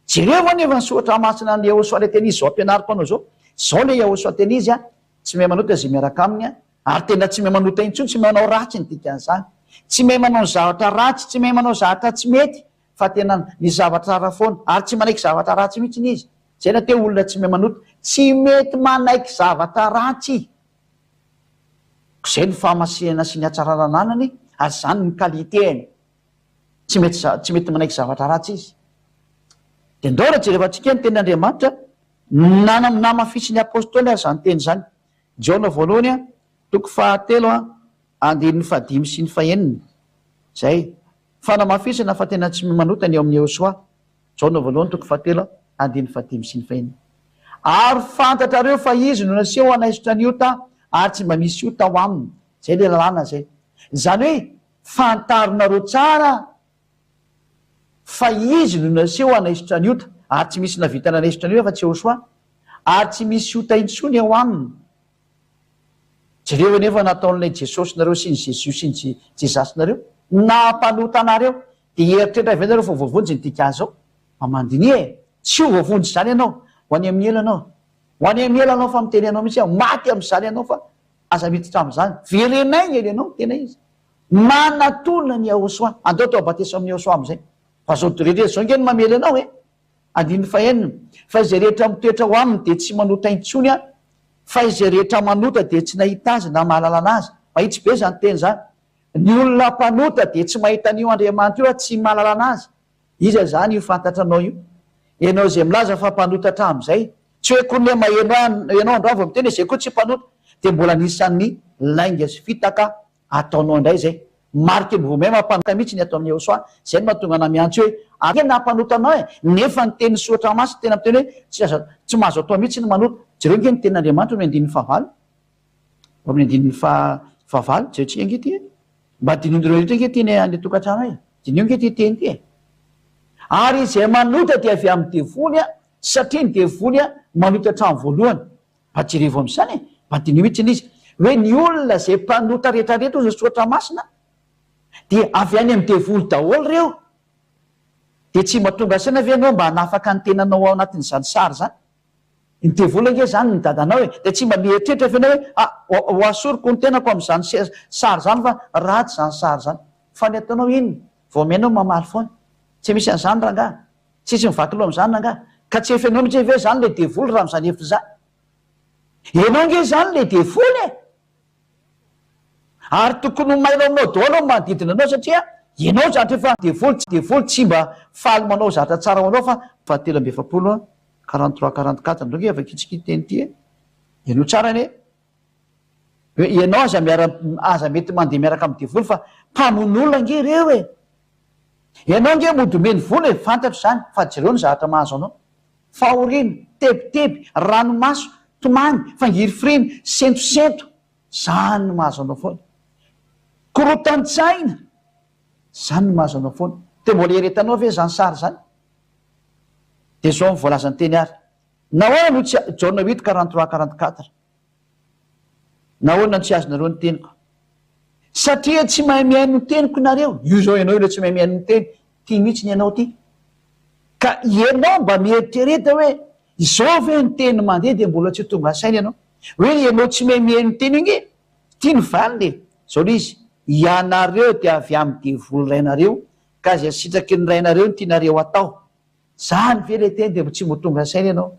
Jereo anefa ny soratra masina an'i Yahoshuah ilay tena izy izao ampianariko anao izao. Izao ilay Yahoshuah tena izy an, tsy mahay manota izay miaraka aminy an, ary tena tsy mahay manota intsony, tsy mahay manao ratsy ny dikan'izany. Tsy mahay manao ny zavatra ratsy, tsy mahay manao zavatra tsy mety. Fa tena ny zavatra tsara foana ary tsy manaiky zavatra ratsy mihitsiny izy. Zay na teo olona tsy mahay manota, tsy mety manaiky zavatra ratsy. Zay ny fahamasihana sy ny hatsarana ananany ary zany ny qualité-ny. Tsy mety tsy mety manaiky zavatra ratsy izy. Dia ndao raha jerevantsika ny tenin'Andriamanitra. Namafisin'ny Apostoly ary izany teny izany. Jaona voalohany, toko fahatelo, andininy fahadimy sy ny fahenina. Izay. Fanamafisana fa tena tsy manota ny ao amin'i Yehosua. Jaona voalohany toko fahatelo, andininy fahadimy sy ny fahenina. Ary fantatrareo fa Izy no naseho hanaisotra ny ota, ary tsy mba misy ota ao aminy. Izay ilay lalàna izay. Izany hoe fantaronareo tsara fa Izy no naseho hanaisotra ny ota, ary tsy misy nahavita nanaisotra an'io afa-tsy Yehosua, ary tsy misy ota intsony ao aminy. Jereo anefa nataon'ilay Jesosinareo sy ny Jesus sy ny Jesasinareo, naha-mpanota anareo, dia hieritreritra ve nareo fa voavonjy ny dika azy ao? Mba mandiniha e! Tsy ho voavonjy izany ianao, ho any amin'ny helo ianao. Ho any amin'ny helo ianao fa miteny anao mihitsy aho, maty amin'izany ianao fa aza miditra amin'izany. Verenay ny helo ianao, tena izy. Manatona an'i Yahoshuah. Andao atao batisa amin'i Yahoshuah amin'izay. Fa zao rehetra zao ange no mamely anao e! Andininy fahenina, Fa izay rehetra mitoetra ao aminy dia tsy manota intsony an, fa izay rehetra manota dia tsy nahita azy na mahalala anazy. Mahitsy be izany teny izany. Ny olona mpanota dia tsy mahita an'io Andriamanitra io ary tsy mahalala anazy. Iza izany io fantatranao io? Ianao izay milaza fa mpanota hatramin'izay. Tsy hoe koa ny hoe maheno ahy ianao androany vao miteny hoe izay koa tsy mpanota. Dia mbola anisan'ny lainga sy fitaka Ataonao indray izay. Mariky ny vous-même mpanota mihitsy ny ato amin'ny Yehosua. Izay no mahatonga anah miantso hoe Ary na mpanota anao e! Nefa ny tenin'ny soratra masina tena miteny hoe tsy azo tsy mahazo atao mihitsy ny manota. Jereo ange ny tenin'Andriamanitra ao amin'ny andininy fahavalo. Ao amin'ny andininy faha fahavalo. Jerentsika ange ity e! Mba dinihin'ireo rehetra ange ity any any an-tokantrano e! Diniho ange ity teny ity e! Ary izay manota dia avy amin'ny devoly a, satria ny devoly a manota hatramin'ny voalohany. Mba jerevo amin'izany e! Mba diniho mihitsy ilay izy. Hoe ny olona izay mpanota rehetrarehetra hozy ny soratra masina dia avy any amin'ny devoly daholo ireo. Dia tsy mba tonga saina ve ianao mba hanafaka ny tenanao ao anatin'izany sary izany? Ny devoly ange izany ny dadanao e! Dia tsy mba mieritreritra ve ianao hoe ah, ho asoriko ny tenako amin'izany sary izany fa ratsy izany sary izany. Fa ny ataonao inona? Vao mihaino mamaly foana. Tsy misy an'izany rangaha. Tsisy mivaky loha amizany angaha? Ka tsy efa enao mihitsy ve zany le devoly raha amizany hevitra zany? Enao nge zany le devoly e! Ary tokony ho mailo aminao daholo ny manodidina anao satria enao zatra efa devoly, devoly tsy mba faly manao zatra tsara ho anao fa Faha 43 an, 43 44 ndao nge vakintsika ity teny ity e! Henoy tsara anie. Hoe ianao aza miara aza mety mandeha miaraka amin'ny devoly fa mpamono olona ange ireo e! Ianao ange mody omeny vola e, fantatro izany fa jereo ny zavatra mahazo anao. Fahoriana, tebiteby, ranomaso, tomany, fangirifiriana, sentosento, izany no mahazo anao foana. Korotan-tsaina, izany no mahazo anao foana. Dia mbola hieretanao ve izany sary izany? Dia izao ny voalazan'ny teny ary. Nahoana no tsy, Jaona huit 43 44. Nahoana no tsy azonareo ny teniko? Satria tsy mahay mihaino ny teniko nareo. Io izao ianao ilay tsy mahay mihaino ny teny. Ty mihitsy ny anao ty. Ka ianao mba mieritrereta hoe izao ve ny teny mandeha dia mbola tsy ho tonga saina ianao. Hoe ianao tsy mahay mihaino ny teny io nge. Ty ny valiny e. Izao ilay izy. Ianareo dia avy amin'ny devoly rainareo ka izay sitraky ny rainareo no tianareo atao. Zany ve le teny de tsy mbo tonga saina ianao?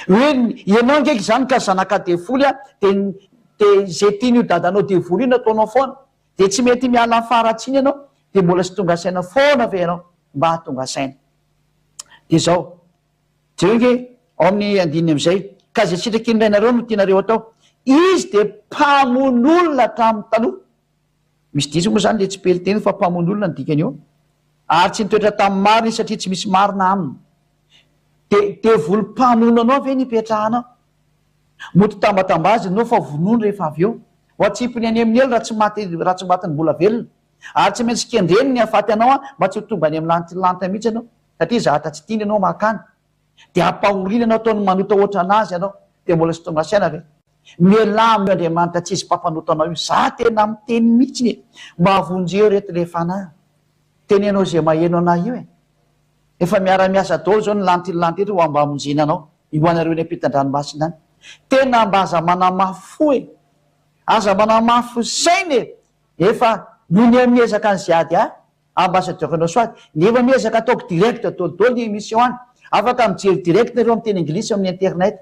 Hoe ianao ange izany ka zanaka devoly a, de de ze tian'io dadanao devoly io no ataonao foana, de tsy mety miala amin'ny faharatsiana ianao, de mbola tsy tonga saina foana ve ianao? Mba hahatonga saina. De zao, jereo ange ao amin'ny andininy amin'izay, ka ze sitraky ny rainareo no tianareo atao, izy de mpamono olona hatramin'ny taloha. Misy diso moa izany le tsipeliteny fa mpamono olona ny dikany eo. Ary tsy nitoetra tamin'ny marina izy satria tsy misy marina aminy. De devoly mpamono anao ve ny ipetrahanao? Mody tambatambaziny enao fa vonoiny rehefa avy eo. Ho atsipiny any amin'ny helo raha tsy maty raha tsy matiny mbola velona. Ary tsy maintsy kendreny ny hahafaty anao mba tsy ho tonga any amin'ny lantilanta mihitsy ianao satria zahatra tsy tiany ianao makany. Dia ampahoriana ianao ataony manota ohatran'azy ianao dia mbola tsy tonga saina ve? Mialà amin'io Andriamanitra tsisy mpampanota anao io. Za tena miteny mihitsiny e! Mba vonjeo reto le fanahy. Teneno izay maheno anah io e! Efa miara miasa daholo zao ny lantilanty eto ho mba hamonjena anao, io anareo eny ampitan-dranomasina any. Tena mba aza manamafy fo e! Aza manamafy saina e! Efa noho ny miezaka an'izay ady ahy, Ambassadeur anao soit nefa miezaka ataoko direct dolidoly ny émission any. Afaka mijery direct nareo amin'ny teny anglisy amin'ny internet.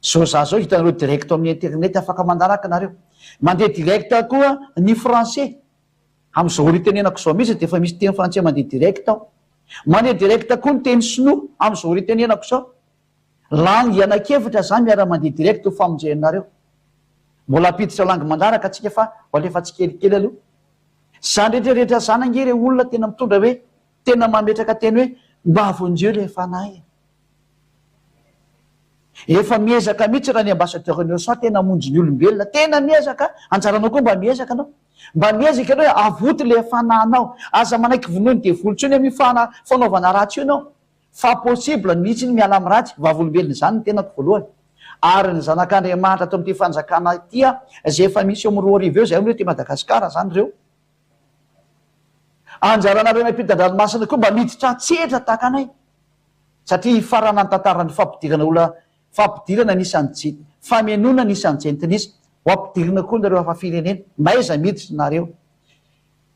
Zao za zao hitanareo direct amin'ny internet afaka manaraka nareo. Mandeha direct koa ny français. Amin'izao ora itenenako izao mihitsy dia efa misy teny frantsay mandeha direct ao. Mandeha direct koa ny teny sinoa amin'izao ora itenenako izao. Langue anankiefatra zany miara mandeha direct ho famonjenareo. Mbola hampiditra langue manaraka tsika fa ho alefa tsikelikely aloha. Zany rehetra rehetra zany ange re olona tena mitondra hoe tena mametraka teny hoe mba vonjeo le fanahy e. Efa miezaka mihitsy raha ny ambassadeur Innocent tena hamonjy ny olombelona, tena miezaka, anjaranao koa mba miezaka anao. Mba miezaka ianao hoe avoty le fanahinao, aza manaiky vonoin'ny devoly intsony amin'io fanaovana ratsy io ianao. Fa possible mihitsy ny miala amin'ny ratsy, vavolombelona izany ny tenako voalohany. Ary ny zanak'Andriamanitra ato amin'ity fanjakana ity izay efa misy eo amin'ny 2000 eo izay hono eto Madagasikara izany ireo. Anjaranareo any ampitan-dranomasina koa mba miditra an-tsehatra tahaka anay. Satria hifarana ny tantaran'ny fampidirana olona fampidirana ny isan'ny je famenoana ny isan'ny jentilisa. Ho ampidirina koa nareo hafa firenena. M'aiza miditra nareo.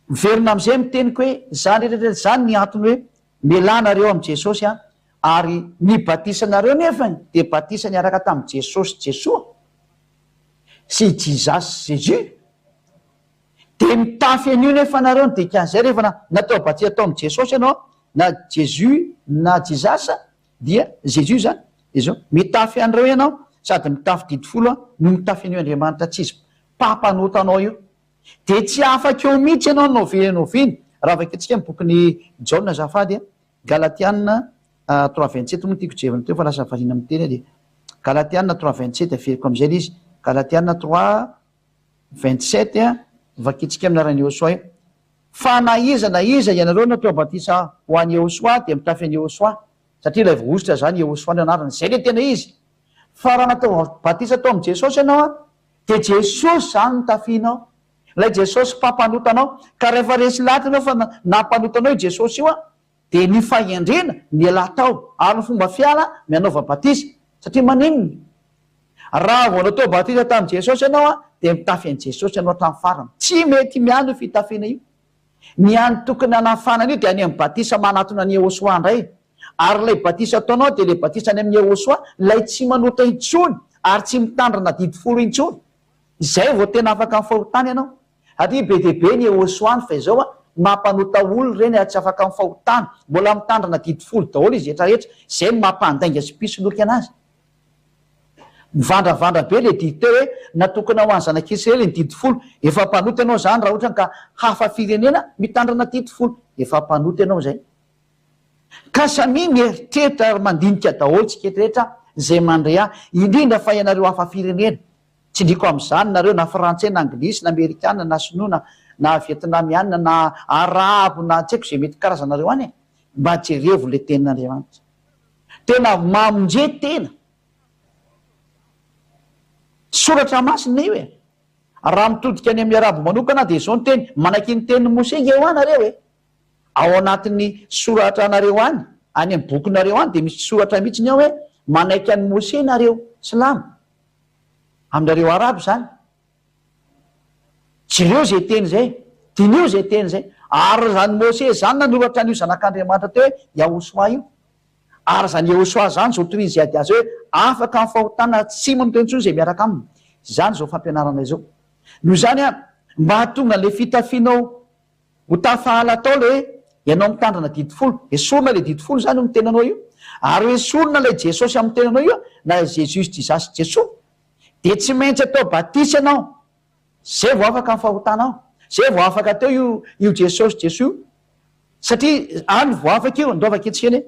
Miverina amin'izay ny teniko hoe izany rehetra rehetra izany ny antony hoe Mialà nareo amin'i Jesosy an, ary ny batisanareo nefany dia batisa niaraka tamin'i Jesosy Jesoa sy Jesus Jésus, dia mitafy an'io nefa nareo, ny dikan'izay rehefa natao batisa tao amin'i Jesosy ianao na Jesus na Jesus dia Jesus zany dia zao, mitafy an'ireo ianao sady mitafy didy folo an no mitafy an'io Andriamanitra tsy izy mpampanota anao io. Dia tsy afaka eo mihitsy ianao na oviana na oviana, raha vakintsika ny bokin'i Jaona azafady a, Galatiana trois 27 moa no tiako jerena teo fa lasa variana miteny aho dia Galatiana trois 27 averiko amin'izay ilay izy, Galatiana trois 27 a, vakintsika amin'ny anaran'i Yehosua io, fa na iza na iza ianareo natao batisa ho an'i Yehosua dia mitafy an'i Yehosua, satria ilay voahosotra izany Yehosua no anarany, izay ilay tena izy, fa raha natao batisa tao amin'i Jesosy ianao a, Dia Jesosy izany no tafihinao. Ilay Jesosy mpampanota anao. Ka rehefa resy lahatra ianao fa nampanota anao io Jesosy io an, dia ny fahendrena, mialà tao. Ary ny fomba fiala, mianaova batisa. Satria maninona? Raha vao natao batisa tamin'i Jesosy ianao an, dia mitafy an'i Jesosy ianao hatramin'ny farany. Tsy mety miala io fitafiana io. Ny hany tokony hanafana an'io dia any amin'ny batisa manatona an'i Yehosua indray. Ary ilay batisa ataonao dia ilay batisa any amin'i Yehosua, ilay tsy manota intsony ary tsy mitandrina didy folo intsony. Izay vao tena afaka amin'ny fahotana ianao. Satria be dia be ny Yehosua any fa izao mampanota olona ireny ary tsy afaka amin'ny fahotana. Mbola mitandrina didy folo daholo izy rehetra rehetra. Izay no mampandainga sy mpisoloky anazy. Mivandravandra be le didy teo hoe natokana ho an'ny zanak'Israely ny didy folo. Efa mpanota ianao izany raha ohatra ka hafa firenena mitandrina didy folo. Efa mpanota ianao izay. Ka samia mieritreritra ary mandinika daholo tsika eto rehetra izay mandre ahy, indrindra fa ianareo hafa firenena. Tsindriako amin'izany nareo na frantsay na anglisy na amerikana na sinoa na na vietnamiana na arabo na tsy haiko izay mety karazanareo any e. Mba jerevo le tenin'Andriamanitra. Tena mamonje tena. Soratra masina io e. Raha mitodika any amin'ny arabo manokana dia izao ny teny, manaiky ny tenin'i Moshe nge hoa nareo e. Ao anatin'ny soratra anareo any, any amin'ny bokinareo any dia misy soratra mihitsy ny ao hoe manaiky an'i Moshe nareo silamo. Aminareo arabo izany. Jereo izay teny izay. Diniho izay teny izay. Ary izany Moshe izany nanoratra an'io zanak'Andriamanitra teo hoe Yahoshuah io. Ary izany Yehosua izany izao toriany izay ady azy hoe afaka amin'ny fahotana tsy manota intsony izay miaraka aminy. Izany izao fampianarana izao. Noho izany an, mba hahatonga an'ilay fitafianao ho tafahala atao ilay hoe ianao mitandrina didy folo. Esorina ilay didy folo izany eo amin'ny tenanao io. Ary esorina ilay Jesosy amin'ny tenanao io, na Jesus Jesus Jesoa. Dia tsy maintsy atao batisa ianao. Zay vao afaka ny fahotanao. Zay vao afaka teo io io Jesosy Jesoa io. Satria any vao afaka io, ndao vakintsika anie.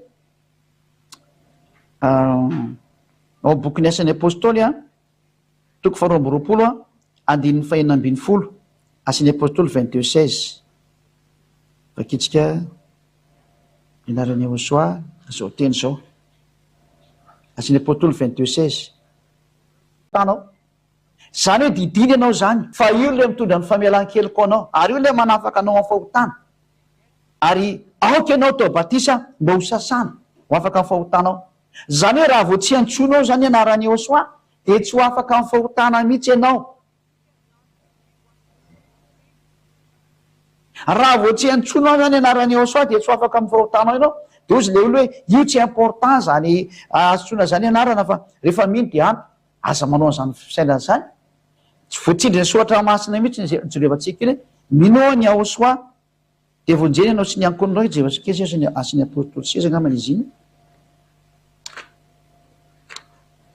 Ao bokin'ny Asan'ny Apostoly a, toko faharoa amby roapolo a, andininy fahenina ambin'ny folo, Asan'ny Apostoly 22 16. Vakintsika ny anaran'i Yehosua izao teny izao. Asan'ny Apostoly 22 16. Tanao. Izany hoe didiana ianao izany, fa io ilay mitondra ny famelan-keloka ho anao, ary io ilay manafaka anao amin'ny fahotana. Ary aoka ianao atao batisa mba ho sasana, ho afaka amin'ny fahotanao. Izany hoe raha vao tsy antsoinao izany ny anaran'i Yehosua, dia tsy ho afaka amin'ny fahotana mihitsy ianao. Raha vao tsy antsoinao izany ny anaran'i Yehosua, dia tsy ho afaka amin'ny fahotanao ianao. Dia hozy ilay olona hoe, io tsy important izany antsoina izany anarana fa rehefa mino dia ampy. Aza manao an'izany fisainana izany. Tsy voatsindrin'ny soratra masina mihitsy ny jerevantsika iny hoe minoa an'i Yahoshuah. Dia vonjena ianao sy ny ankohonanao i Jehovah sy Kesy ny asan'ny Apostoly seza angambany izy iny.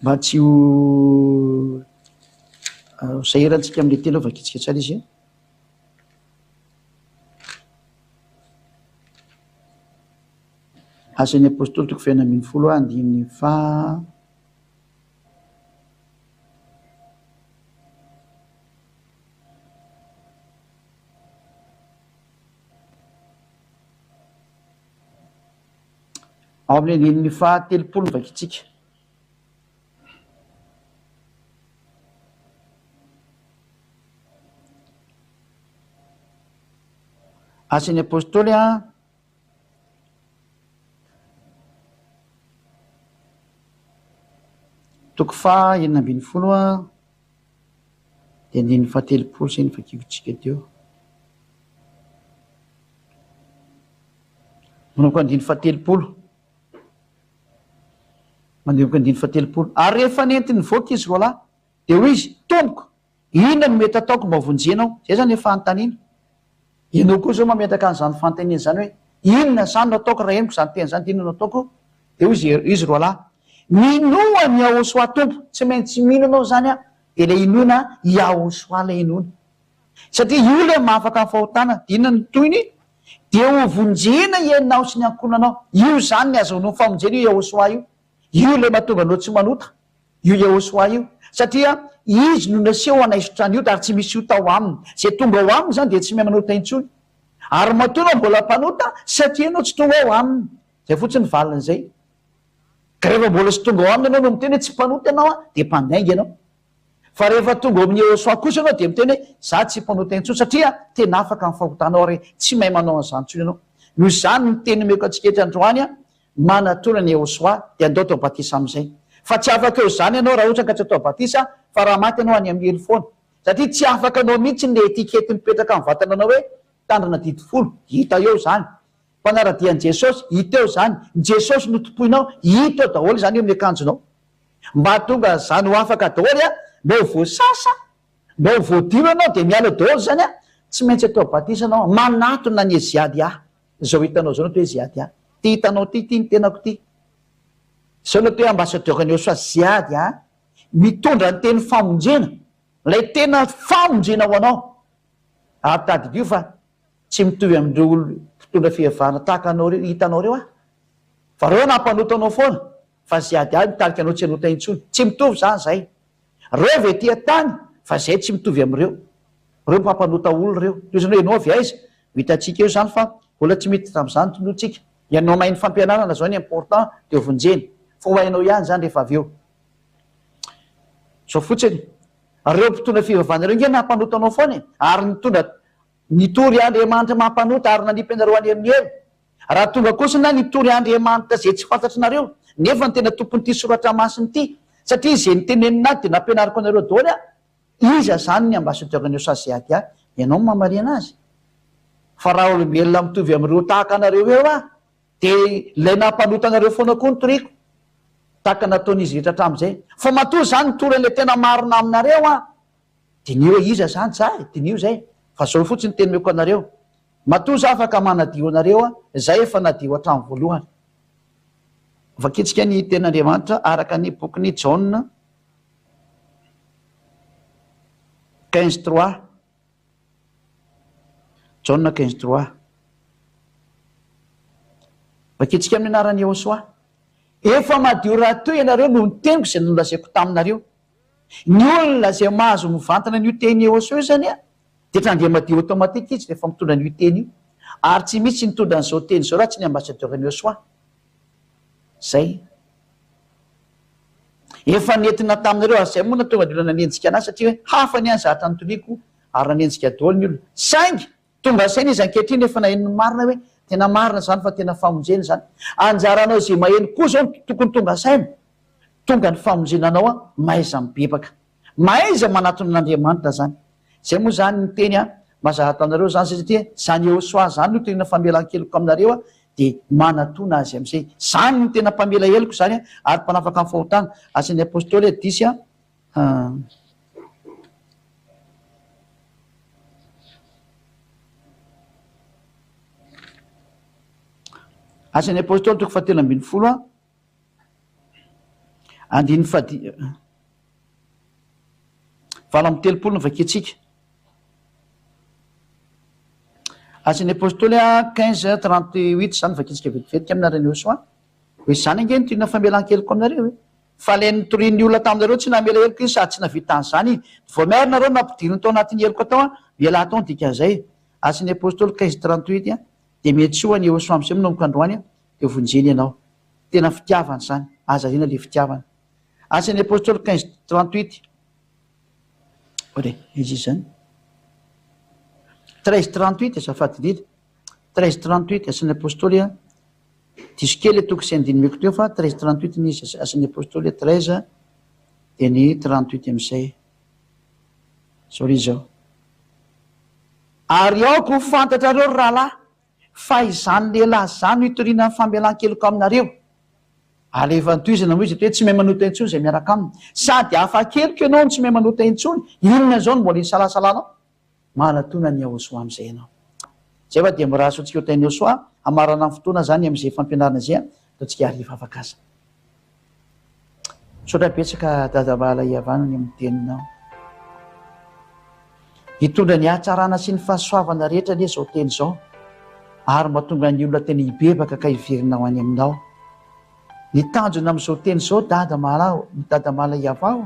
Mba tsy ho sahirantsika amin'ilay teny aloha vakintsika tsara izy. Asan'ny Apostoly toko fahenina ambinifolo andininy faha. Ao amin'ny andininy fahatelopolo no vakintsika. Asan'ny Apostoly a. Toko faha 16 a. Dia andininy fahatelopolo izay no vakintsika teo. Manomboka andininy fahatelopolo. Manomboka andininy fahatelopolo. Ary rehefa nentiny nivoaka izy roalahy, dia hoy izy, Tompoko, inona no mety hataoko mba hovonjena aho? Izay izany ilay fanontaniana. Ianao koa izao mametraka an'izany fanontaniana izany hoe, Inona izany no ataoko raha henoko izany teny izany dia inona no ataoko? Dia hoy izy izy roalahy, Minoa an'i Yahoshuah Tompo. Tsy maintsy mino ianao izany an, dia ilay inoana Yahoshuah ilay inoana. Satria io ilay mahafaka ny fahotana. Dia inona no tohiny? Dia ho vonjena ianao sy ny ankohonanao. Io izany ny azahoanao ny famonjena io Yahoshuah io. Io ilay mahatonga anao tsy manota. Io Yahoshuah io. Satria Izy no naseho hanaisotra ny ota ary tsy misy ota ao aminy. Izay tonga ao aminy izany dia tsy mahay manota intsony. Ary matoa ianao mbola mpanota satria ianao tsy tonga ao aminy. Izay fotsiny ny valin'izay. Ka rehefa mbola tsy tonga ao aminy ianao no miteny hoe tsy mpanota ianao an, dia mpandainga ianao. Fa rehefa tonga ao amin'i Yehosua kosa ianao dia miteny hoe za tsy mpanota intsony satria tena afaka amin'ny fahotanao ary tsy mahay manao an'izany intsony ianao. Noho izany ny teny omeko antsika eto androany an, manatona an'i Yehosua dia andao atao batisa amin'izay. Fa tsy afaka eo izany ianao raha ohatra ka tsy atao batisa fa raha maty ianao any amin'ny helo foana. Satria tsy afaka anao mihitsy ilay étiquette mipetraka amin'ny vatananao hoe tandrina didy folo. Hita eo izany. Mpanara-dia an'i Jesosy, hita eo izany. Ny Jesosy no tompoinao, hita eo daholo izany eo amin'ny akanjonao. Mba hahatonga an'izany ho afaka daholo an, mba ho voasasa, mba ho voadio ianao dia miala eo daholo izany an, tsy maintsy atao batisa ianao, manatona an'i Eziadia. Izao hitanao izao no atao hoe Ziadia. Ity hitanao ity, ity ny tenako ity. Izao no atao hoe ambassadeur-n'i Yehosua, Ziadia, mitondra ny teny famonjena, ilay tena famonjena ho anao. Ary tadidio fa tsy mitovy amin'ireo olona mpitondra fivavahana tahaka anao ireo, hitanao ireo aho. Fa reo nampanota anao foana fa ze ady ahy mitarika anao tsy hanota intsony. Tsy mitovy zany zay. Reo ve ety an-tany fa zay tsy mitovy amin'ireo. Reo mpampanota olona reo. Toy izany hoe ianao avy aiza? Ho hitantsika eo zany fa mbola tsy miditra amin'izany tinoantsika. Ianao mahay ny fampianarana zao ny important de vonjena. Fa ho hainao ihany zany rehefa avy eo. Zao fotsiny. Reo mpitondra fivavahana reo nge nampanota anao foana e. Ary nitondra nitory Andriamanitra mampanota ary nanipy anareo any amin'ny helo. Raha tonga kosa na nitory Andriamanitra izay tsy fantatrinareo, nefa ny tena tompon'ity soratra masina ity, satria izay nitenenina ahy dia nampianariko anareo daholo aho, iza izany ny ambassadeur an'io Saziadia? Ianao no mamarina azy. Fa raha olombelona mitovy amin'ireo tahaka anareo eo aho, dia ilay nampanota anareo foana koa no toriko, tahaka nataon'izy rehetra hatramin'izay. Fa matoa izaho nitory an'ilay tena marina aminareo aho, diniho hoe iza izany za e, diniho izay, fa izao fotsiny ny teny omeko anareo, Matoa za afaka manadio anareo a, zay efa nadio hatramin'ny voalohany. Vakintsika ny tenin'Andriamanitra araka ny bokin'i Jaona 15 trois. Jaona 15 trois. Vakintsika amin'ny anaran'i Yehosua. Efa madio rahateo ianareo noho ny teniko izay nolazaiko taminareo. Ny olona izay mahazo mivantana an'io teny Yehosua io izany a, Dia trandeha madio automatique izy rehefa mitondra an'io teny io. Ary tsy misy nitondra an'izao teny izao raha tsy ny ambassadeur ny Yosua. Zay. Efa nentina taminareo ary zay moa nahatonga ny olona nanenjika anahy satria hoe hafa ny ahy ny zavatra notoriako ary nanenjika daholo ny olona. Saingy tonga saina izy ankehitriny efa naheno ny marina hoe tena marina izany fa tena famonjena izany. Anjaranao izay maheno koa izao no tokony tonga saina. Tonga ny famonjena anao an, mahaiza mibebaka. Mahaiza manatona an'Andriamanitra zany. Zay moa zany ny teny a, mazahata anareo zany zay satria zany Yehosua zany no tena famelan-keloka aminareo a, de manatona azy amizay. Zany no tena mpamela heloka zany a, ary mpanafaka ny fahotana. Asan'ny Apostoly a, dix a. Asan'ny Apostoly toko fahatelo ambinifolo a, andininy fahadi-, 38 no vakintsika. Asan'ny Apostoly a, 15, 38 izany vakintsika vetivetiky aminareo Yehosua. Hoe izany ange no tiana famelan-keloka aminareo e. Fa ilay nitorian'ny olona taminareo tsy namela heloka izy sady tsy navita an'izany izy. Vao miary nareo no nampidiriny tao anatin'ny heloka tao an, mialà tao ny dikan'izay. Asan'ny Apostoly 15, 38 a, dia miantsoa an'i Yehosua amin'izay manomboka androany an, dia vonjeny ianao. Tena fitiavana izany, aza ariana ilay fitiavana. Asan'ny Apostoly 15, 38. Ore, iza izany? 13, 38, azafady indrindra. 13, 38, Asan'ny Apostoly a. Diso kely le toko sy andininy omeko teo fa 13, 38 ny izy, Asan'ny Apostoly 13 dia ny 38 amin'izay. Izao ry izao. Ary aoka ho fantatrareo ry rahalahy fa izany lehilahy izany no hitoriana ny famelan-keloka aminareo. Alefa tohizana moa izy eto hoe tsy mahay manota intsony izay miaraka aminy. Sady afa-keloka ianao no tsy mahay manota intsony, inona izao no mbola hisalasalanao? Manatona an'i Yahoshuah amin'izay ianao. Izay fa dia mirary soa antsika ho tahin'i Yahoshuah, hamarana ny fotoana izany amin'izay fampianarana izay, ataontsika ary hivavaka aza. Misaotra betsaka Dada Mahalay Ihavana ny amin'ny teninao. Hitondra ny hatsarana sy ny fahasoavana rehetra anie izao teny izao ary mba tonga ny olona tena hibebaka ka hiverina ho any aminao. Ny tanjona amin'izao teny izao Dada Mahalay, Dada Mahalay Ihavah o,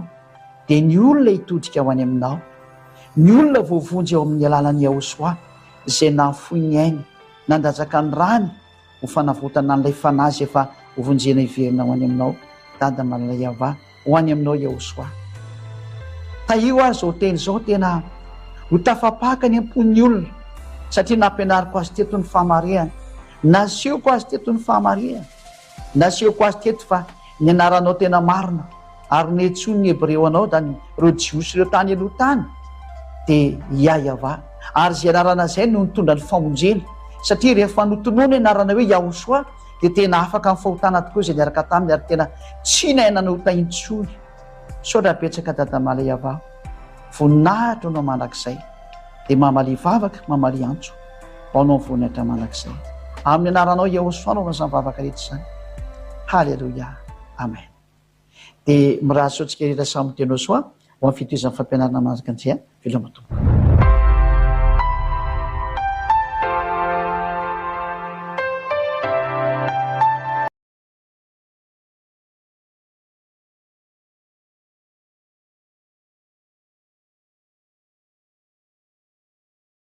dia ny olona hitodika ho any aminao. Ny olona voavonjy eo amin'ny alalan'i Yahoshuah izay nahafoy ny ainy, nandatsaka ny rany ho fanavotana an'ilay fanahy izay efa hovonjena hiverina ho any aminao, Dada malala Yavah, ho any aminao Yahoshuah. Tahio ary izao teny izao tena ho tafapaka any am-pon'ny olona satria nampianariko azy teto ny fahamarihana, nasehoko azy teto ny fahamarihana, nasehoko azy teto fa ny anaranao tena marina ary nentsoin'ny Hebreo anao, izany ireo Jiosy ireo tany aloha tany, dia Yah-Yavah. Ary izay anarana izay no nitondra ny famonjena, satria rehefa notononina ny anarana hoe Yahoshuah, dia tena afaka amin'ny fahotana tokoa izay niaraka taminy ary tena tsy nahay nanota intsony. Misaotra betsaka Dada Malayavah. Voninahitra ho anao mandrakizay. Dia mamalia vavaka, mamalia antso. Ho anao ny voninahitra mandrakizay. Amin'ny anaranao Yahoshuah no anaovana izany vavaka rehetra izany. Haleloia. Amen. Dia mirary soa antsika rehetra samy ho tena soa ho amin'ny fitohizan'ny fampianarana manaraka an'izay. Veloma tompoko.